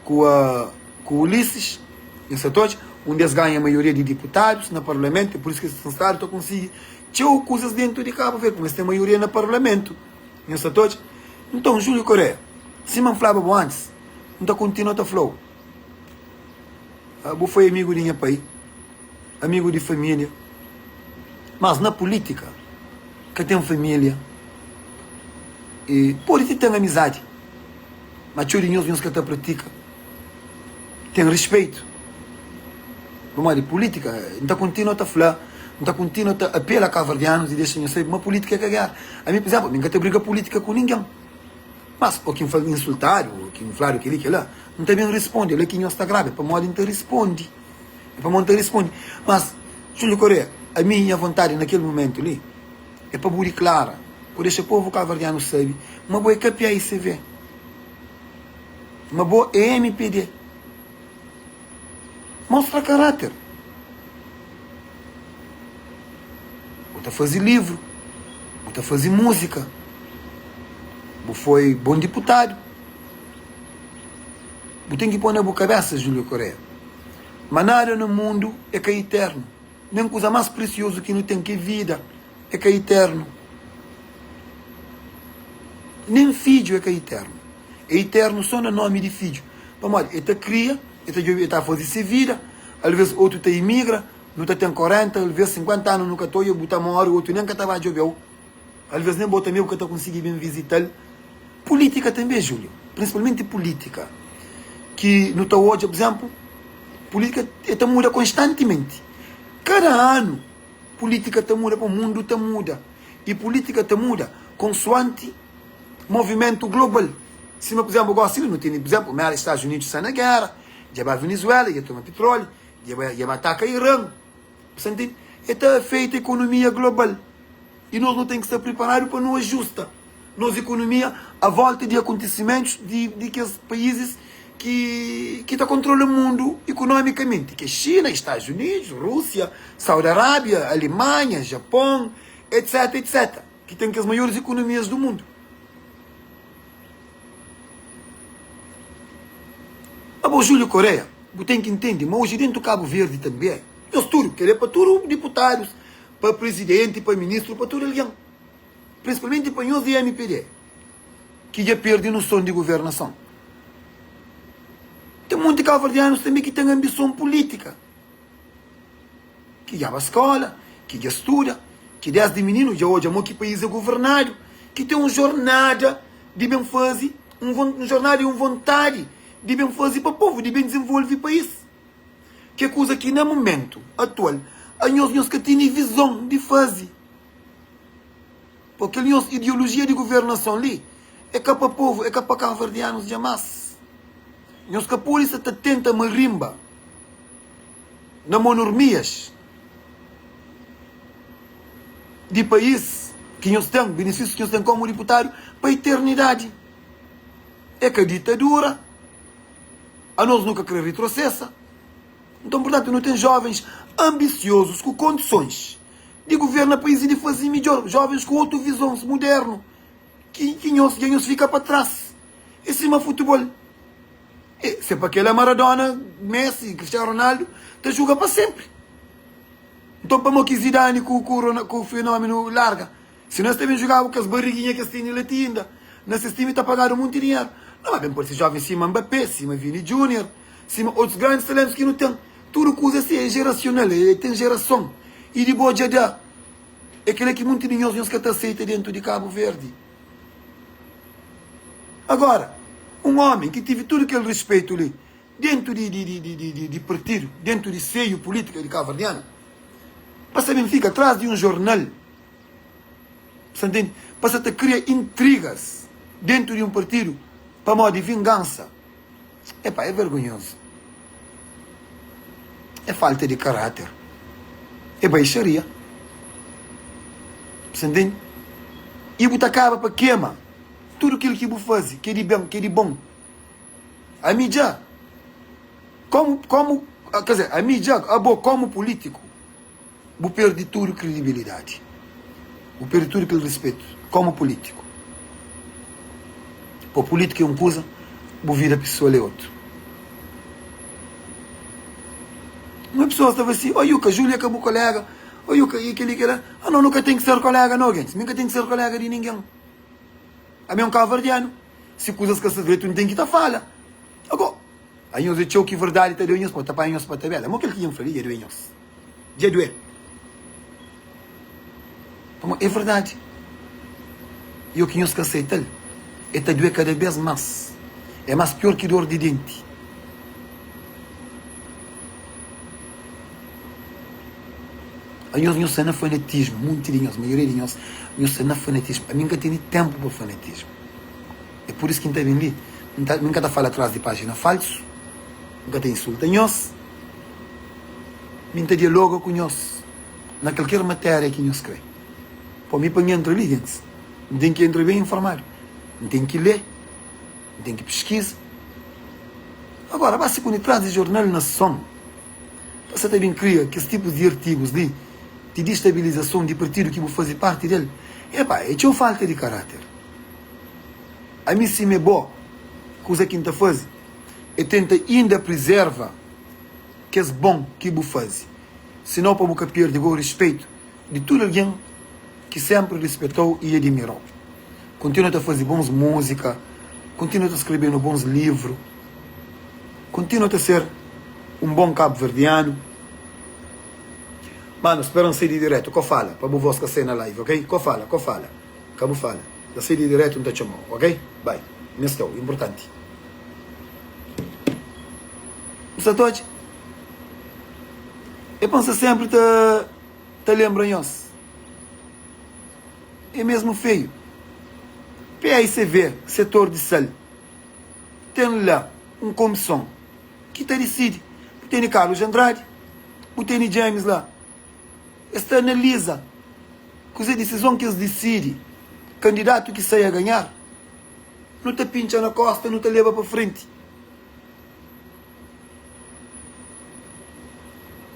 ku a ku Ulisses, nhos ta odja, undi es ganha maioria di diputadus na parlamentu, é pur isu ki es ten stadu ta konsigi txeu kuzas dentu di Kabu Verdi, pamodi es ten maioria na parlamentu, nhos ta odja. Nton, Júlio Korea, sima N flaba bo antis, N ta kontinua ta fla-u, bu foi amigu di nha pai, amigu di família, mas na pulítika ka ten família e pode ti ten amizadi, ma txeu di nhos, nhos ka ta pratika ten rispeitu. Pamodi pulítika, N ta kontinua ta fla, N ta kontinua ta apela kaverdianus i dexa nhos sabe ma pulítika é ka géra. Ami, pur izénplu, mi N ka ta briga pulítika ku ningen. Mas, ô ki N insultadu, ô ki N fladu kel-li, kel-la, N ta ben risponde. La ki nhos ta graba é pamodi N ta risponde. É pamodi N ta risponde. Mas, Júlio Correia, ami nha vontadi na kel mumentu li é pa bu diklara, bu dexa povu kabuverdianu sabe ma bo é ka paicv, ma bo é mpd. Mostra karáter. Bu ta faze livru, bu ta faze múzika, bu foi bon diputadu. Bu ten ki poi na bu kabésa, Júlio Correia, ma nada na mundu é ka iternu, nen kuza más presiozu ki nu ten, ki é vida, é ka iternu. Nen fidju é ka iternu. É iternu sô na nómi di fidju. Pamodi el ta kria, el ta djobe, el ta faze se vida, alvês otu ta imigra, nu ta ten 40, alvês 50 anu nu ka ta odja, bu ta móre, otu nen ka ta ba djobe-u, alvês nen bo tanbê bu ka ta konsigi ben vizita-l. Pulítika tanbê, Júlio, prinsipalmenti pulítika, ki nu ta odja, pur izénplu, pulítika el ta muda konstantimenti. Kada anu pulítika ta muda, pamodi mundu ta muda i pulítika ta muda konsoanti movimentu global. Sima pur izénplu, gósi li nu tene, pur izénplu, Merka, Stadus Unidus sta na géra, dja ba Venezuela, dja toma pitróli, dja ba dja ba ataka Iran. Bu sta ntende? E ta afeta ikonomia global. I nos nu ten ki sta priparadu pa nu ajusta nos ikonomia a volta di akontisimentus di di kes paízis ki ki ta kontrola mundu ikonomikamenti, ki é Xina, Stadus Unidus, Rúsia, Saudi Arábia, Alemanha, Japon, etc, etc. Ki ten kes maiores ikonomias du mundu. Abo Julio Correia, bu ten ki ntende ma oji dentu Kabu Verdi tanbe, nhos tudu, kel é pa tudu diputadus, pa prizidenti, pa ministru, pa tudu algen, prinsipalmenti pa nhos di mpd, ki dja perde noson di guvernason. Ten monti kabuverdianus tanbe ki ten ambison pulitika. Ki dja ba skola, ki dja studa, ki desdi mininu dja odja mo ki país é governadu, ki ten un jornada di ben faze, un jornada i un vontadi di ben faze pa povu, di ben dizenvolve país. Ki é kuza ki na mumentu atual anhos nhos ka tene vizon di faze. Po kel nhos ideolojia di governason li é ka pa povu, é ka pa kabuverdianus djamas. Nhos ka pode sa ta tenta marimba. Na monormias di país ki nhos ten, benefísius ki nhos ten komu diputadu pa iternidadi. É ka ditadura, anos nu ka kre ritrosesa. Nton, purtantu, nu ten jovens ambisiozus ku kondisons di guverna país i di faze midjor, jovens ku otu vizons mudernu ki ki nhos dja nhos fika pa tras. É sima futibol. E se pa kela Maradona, Messi, Cristiano Ronaldo ta juga pa sempri. Nton pamo ki Zidane ku ku ku fenomeno larga? Si no es ta ben jugaba ku kes barriguinha ki es tene la ti inda na ses time ta pagadu munti dinheru. No ma ben parse jovens sima Mbappé, sima Vini Junior, sima otus grandes talentos ki nu ten. Tudu kuza si é geracional, é ten gerason. E di bo dja da. É kela ki munti di nhos nhos ka ta aceita dentu di Cabo Verde. Agora, un omi ki tive tudu kel rispeitu li dentu di di di di di partidu, dentu di seiu pulitika di kabuverdianu, pa sa ben fika tras di un jornal, sa ntende? Pa sa ta kria intrigas. dentu di un partidu pamodi vingansa. Epá, é vergonhozu. É falta di karáter. É baixaria. Bu sa ntende? I bu ta kaba pa kema tudu kel ki bu faze, ki é di ben, ki é di bon. Ami dja, komu, komu, ker dizer, ami dja, abo komu pulítiku, Bu perde tudu kredibilidadi. Bu perde tudu kel rispetu komu pulítiku. Pa pulítika é un kuza, bu vida pesoal é otu. Uma pesoas ta fla si, Oh Yuka, Júlia é ka bu kolega, oh Yuka, i kel-li, kel-la. Ah no, nu ka ten ki ser kolega no, gentis. Mi N ka ten ki ser kolega di ningen. Ami é un kabuverdianu. Si kuzas ka sta dretu, N ten ki ta fala. Ago, anhos é txeu ki verdadi ta due nhos, pa ta panha nhos pa tabela. Mo kel ki dja N fla li dja due nhos. Dja duê. Pamodi é verdadi. I o ki nhos ka seita-l, e ta duê kada bês más. É más pior ki dor di denti. Anhos, nhos sta na fanatismu. Munti di nhos, maioria di nhos, nhos sta na fanatismu. Ami N ka tene ténpu pa fanatismu. É pur isu ki N ta ben li. N ta, mi N ka ta fala tras di pájina falsu. N ka ta insulta nhos. Mi N ta dialoga ku nhos na kalker matéria ki nhos kre. Pa mi, pa N entra li, gentis, N ten ki entra ben informadu. N ten ki lé, N ten ki piskiza. Agora, ba si pone tras di jornal Nason, pa sa ta ben kria kes tipus di artigus li di distabilizason di partidu ki bu faze parti del, epa, é txeu falta di karáter. Ami, sima é bo, kuza ki N ta faze é tenta inda prizerva kes bon ki bu faze, sinau pa bu ka perde go rispeitu di tudu algen ki senpri rispetau i adimirau. Kontinua ta faze bons múzika, kontinua ta skrebenu bons livru, kontinua ta ser un bon kabuverdianu. Mano, spera N sai di diretu, ko fala pa bu vos ka sai na live, ok? Ko fala, ko fala. Ka bu fala. Na sai di diretu N ta txomau, ok? Bai. Mesteu, inportanti. Bu sa ta odja? É pa N sta senpri ta ta lenbra nhos. É mesmu feiu. PAICV, setor di sal, ten la un komison ki ta disidi. Bu tene Carlos Andrade, bu tene James la. Es ta analiza kuzê disizon ki es disidi, kandidatu ki sai a ganhar, nu ta pintxa na kosta nu ta leba pa frenti.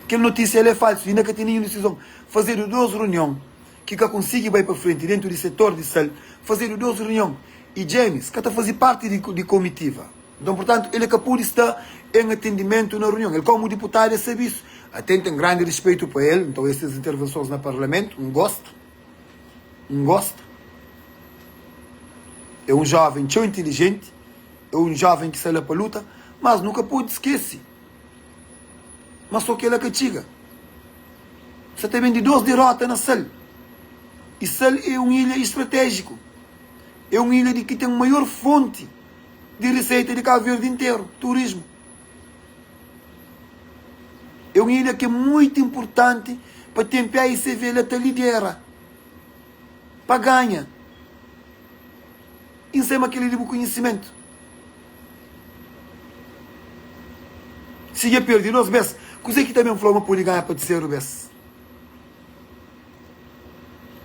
Kel notisia la é falsu, inda ka ten ninhun disizon. Fazedu 2 runion ki ka konsigi bai pa frenti dentu di setor di sal, fazedu 2 runion y James ka ta faze parti di komitiva. Nton, purtantu, el ka pode sta en atendimentu na runion. El komu diputadu, el sabe isu. Até N ten grandi rispeitu pa el, nton estes intervensons na parlamentu, N gosta. N gosta. É un joven txeu intilijenti, é un joven ki sta la pa luta, mas nu ka pode skese ma so kela ka txiga. Sa ta ben di dos derota na Sal, i Sal é un ilha istratéjiku, é un ilha di ki ten maior fonti di riseita di Kabu Verdi interu, turismu. É un ilha ki é muitu inpurtanti pa ten PAICV la ta lidera, pa ganha. I N sai ma kel-li di bu konhisimentu. Si dja perde dos bes, kuzê ki ta ben fla-u ma pode ganha pa tiseru bes?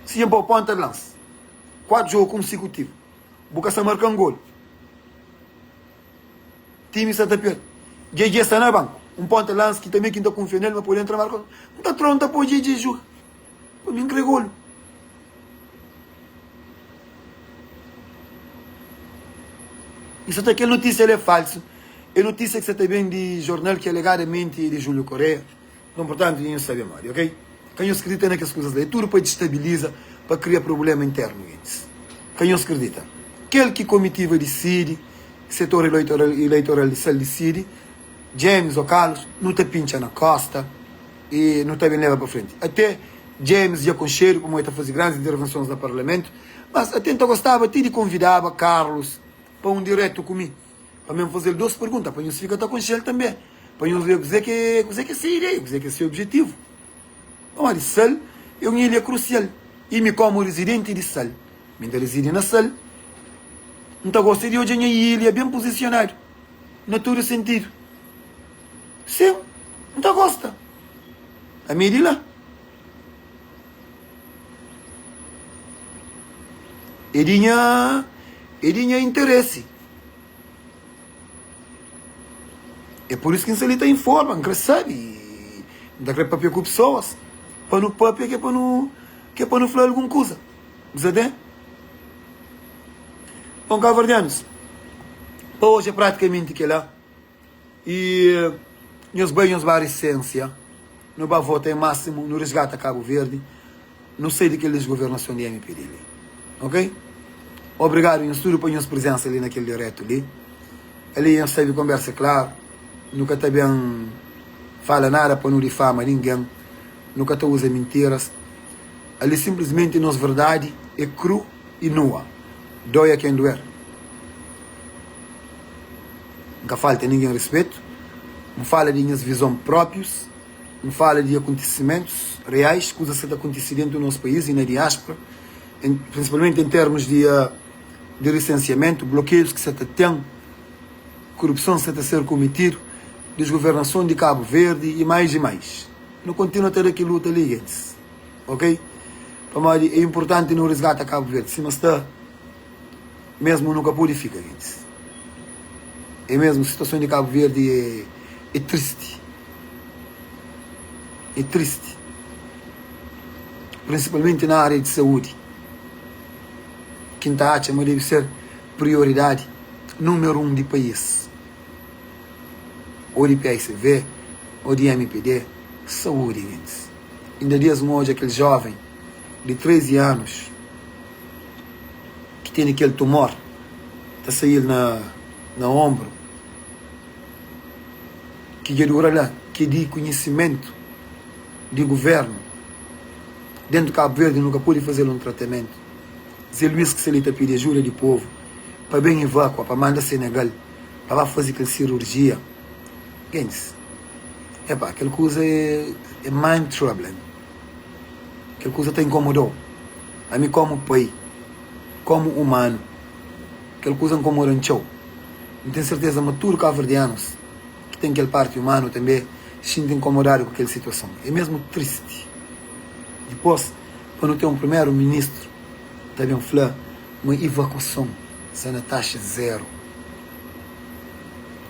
Si dja N pô-u ponta di lansa, 4 jogu konsekutivu, Bu ka sta marka-m gol. Timi sta ta perde. Djedje sta na banku. Un ponta lansa ki tanbe ki N ta kunfia nel ma pode entra marka. N ta tra-u, N ta poi Djedje juga. Pa mi N kre golu. I sa ta kel notisia li é falsu. É notisia ki sa ta ben di jornal ki alegadamenti é di Julio Correa. Nton, purtantu, dja nhos sabe modi, ok? Ka nhos kridita na kes kuzas la. É tudu pa distabiliza, pa kria prubléma internu, gentis. Ka nhos kridita. Kel ki komitiva disidi, setor ileitoral di sal disidi, James ô Carlos, nu ta pintxa na kósta y nu ta ben leba pa frenti. Até James dja konxedu pamodi el ta faze grandis intervensons na parlamentu, mas até N ta gostaba ti di konvidaba Carlos pa un diretu ku mi. Pa mi N faze-l dos pergunta, pa nhos fika ta konxe-l tanbe, pa nhos lé kuzê ki kuzê ki é se ideia, kuzê ki é se objetivu. Pamodi Sal é un ilha krusial i mi komu rizidenti di Sal, mi N ta rizidi na Sal. N ta gosta di odja nha ilha ben puzisionadu na tudu sentidu. Sin, N ta gosta. Ami é di la. É di nha, é di nha interesi. É pur isu ki N sta li ta informa, N krê sabe, N ta krê papia ku pesoas pa nu papia ki é pa nu, ki é pa nu fla algun kuza. Bu sa ten? Bon, kabuverdianus, pa oji é pratikamenti kel-la. I nhos bai nhos ba risensia, nu ba vota em máximo, nu resgata Cabo Verde, nu sai di kel desgovernason di MPD li. Ok? Obrigado nhos tudo pa nhos presensa li na kel direto li. Ali nhos sabe konbersa é klaru, nu ka ta ben fala nada pa nu difama ninguém, nu ka ta usa mintiras. Ali simplesmente nos verdade é kru e nua. Doia quem doer. N ka falta ningen rispetu, N fala di nhas vizon própius, N fala di akontisimentus reais, kuzas ki ta kontise dentu nos país i na diáspora, prinsipalmenti en termus di di risensiamentu, blokeius ki sa ta ten, korupson ki sa ta ser kometidu, desgovernason di Kabu Verdi i mais i mais. Nu kontinua ta da ki luta li, gentis, ok? Pamodi é inpurtanti nu risgata Kabu Verdi sima sta. Mesmu nu ka pode fika gentis. É mesmu situason di Kabu Verdi é é tristi. É tristi. Prinsipalmenti na ária di saúdi ki N ta atxa ma debe ser prioridadi númeru un di país. Ô di PICV ô di mpd, saúdi gentis. Inda dias N odja kel jóven di 13 anus. ki tene kel tumor ta sail na na ombru ki dja dura la ki é di kunhisimentu di guvernu dentu Kabu Verdi nu ka pode fazel un tratamentu Zé Luís ki sta li ta pidi ajuda di povu pa ben ivakua pa manda Senegal pa ba faze kel sirurjia gentis epa kel kuza é mind troubling. Kel kuza ta inkomodau. Ami komu pai, komu umanu, kel kuza nkomodan txeu. N ten serteza ma tudu kabuverdianus ki ten kel parti umanu tanbe xinti nkomodadu ku kel situason. É mesmu tristi. Dipos, pa nu ten un primeru ministru ta ben fla ma ivakuason sta na taxa zeru,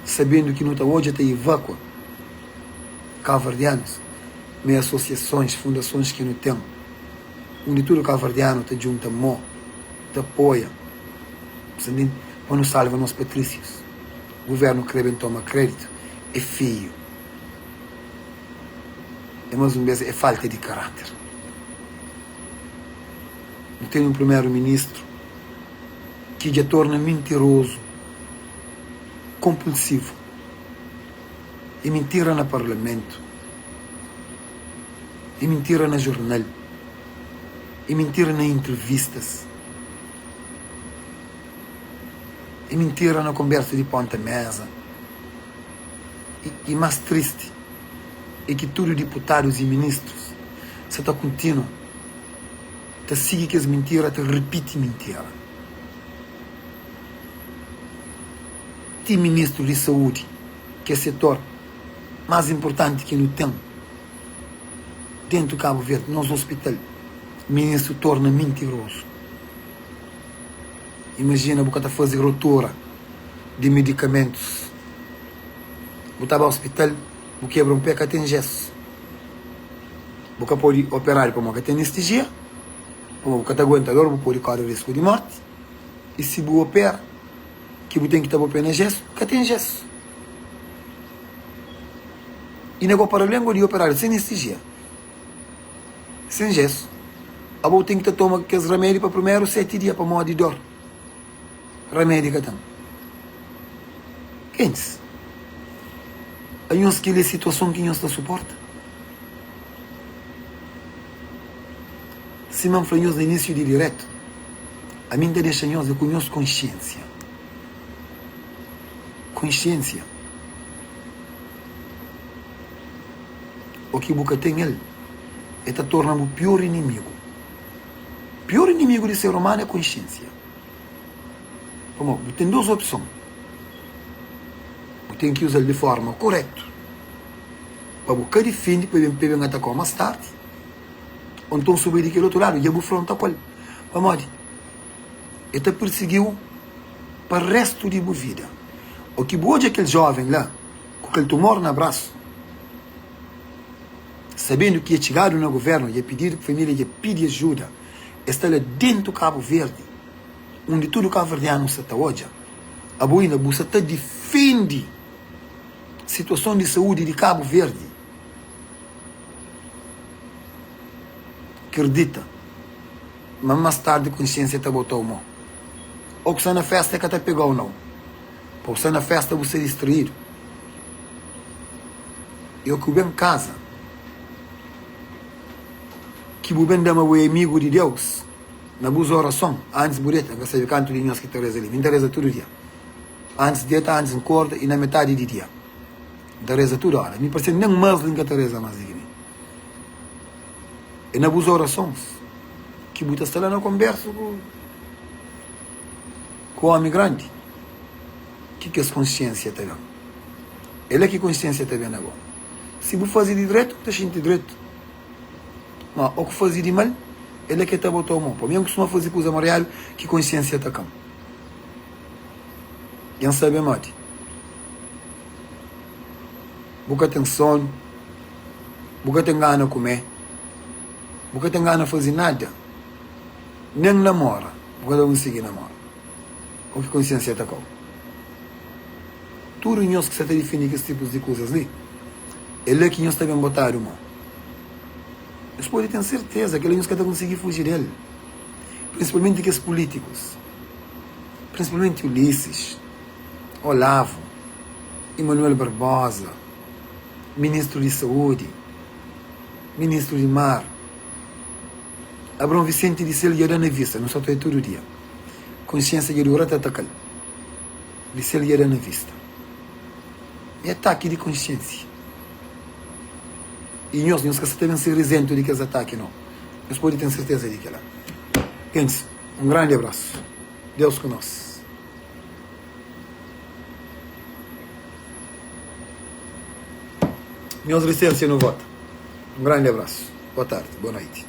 sabendu ki nu ta odja ta ivakua kabuverdianus. ma é asosiasons, fundasons ki nu ten, undi tudu kabuverdianu ta djunta mô, ta apoia, bu ntende, pa nu salva nos patrísius. Guvernu krê ben toma kréditu, é feiu. É más un bês, é falta di karáter. Nu ten un primeru-ministru ki dja torna mintirozu, konpulsivu. É mintira na parlamentu, é mintira na jornal, é mintira na intrivistas, é mintira na konbersa di ponta mesa. I más tristi é ki tudu diputadus i ministrus sa ta kontinua ta sigi kes mintira, ta ripiti mintira. Ti ministru di saúdi, ki é setor más inpurtanti ki nu ten dentu Kabu Verdi, nos ospital, ministru torna mintirozu. Imajina bu ka ta faze rotura di medikamentus, bu ta ba ospital, bu kebra un pé, ka ten jesu, bu ka pode operadu pamodi ka ten anestezia, pamodi bu ka ta aguenta dor, bu pode kore risku di morti, i si bu opera, ki bu ten ki ta bo pé na jesu, ka ten jesu. I na go para lengua di operadu sen anestezia, sen jesu, abo bu ten ki ta toma kes ramedi pa primeru 7 dia pamodi dor. Ramedi ka ten. Gentis, anhos kel é situason ki nhos ta suporta? Sima N fla nhos na inisiu di diretu, ami N ta dexa nhos é ku nhos konxiensia. Konxiensia. O ki bu ka ten el, e ta torna bu pior inimigu. Pior inimigu di ser umanu é konxiensia. Pamodi bu ten dos opson, bu ten ki uza-l di forma koretu pa bu ka difende pa ben pa e ben ataka-u mas tardi, ô nton si bu bai di kel otu ladu dja bu fronta ku el, pamodi e ta pirsigi-u pa restu di bu vida. Ô ki bu odja kel joven la ku kel tumor na brasu, sabendu ki dja txigadu na guvernu, dja pididu, familia dja pidi ajuda, e sta la dentu Kabu Verdi. undi tudu kabuverdianu sa ta odja, abo inda bu sa ta difendi situason di saúdi di Kabu Verdi. Kridita ma mas tardi konsiensia ta botau mo. O ku sta na festa e ka ta pegau nau. Pa bu sta na festa bu sta distraidu. E o ki bu ben kaza ki bu ben da ma bu e amigu di Deus. Na bus orason, antis bu deta, N ka sabe kantu di nhos ki ta reza li, mi N ta reza tudu dia. Antis deta, antis N korda i na metadi di dia. N ta reza tudu ora. Mi parse nen mas li N ka ta reza mas di ki mi. É na bus orasons ki bu ta sta la na konbersu ku ku omi grandi ki kes konsiensia ta ben. É la ki konsiensia ta ben na bo. Si bu faze di dretu, bu ta xinti dretu. Ma o ku faze di mal, el é ke ta bota-u mon. Pabia N kustuma faze kuza mariadu ki konsiensia ta ka-m. Dja N sabe modi. Bu ka ten sonu, bu ka ten gana kume, bu ka ten gana faze nada, nen namora, bu ka ta konsigi namora. O ki konsiensia ta ka-u. Tudu nhos ki sa ta difende kes tipus di kuzas li, é la ki nhos ta ben botadu mon. Nhos pode ten serteza kel-la nhos ka ta konsigi fuji del, prinsipalmenti kes pulítikus, prinsipalmenti Ulisses, Olavo, Emanuel Barbosa, ministru di saúdi, ministru di mar, Abraão Vicente di sel dja da na vista, nu sa ta oia tudu dia, konsiensia dja dura ta ataka-l, di sel dja da na vista. É ataki di konsiensia. I nhos, nhos ka sta ta ben ser izentu di kes ataki, nau. Nhos pode ten serteza di kel-la. Gentis, un grandi abrasu. Deus ku nos. Nhos lisensia nu vota. Un grandi abrasu. Boa tardi. Boa noiti.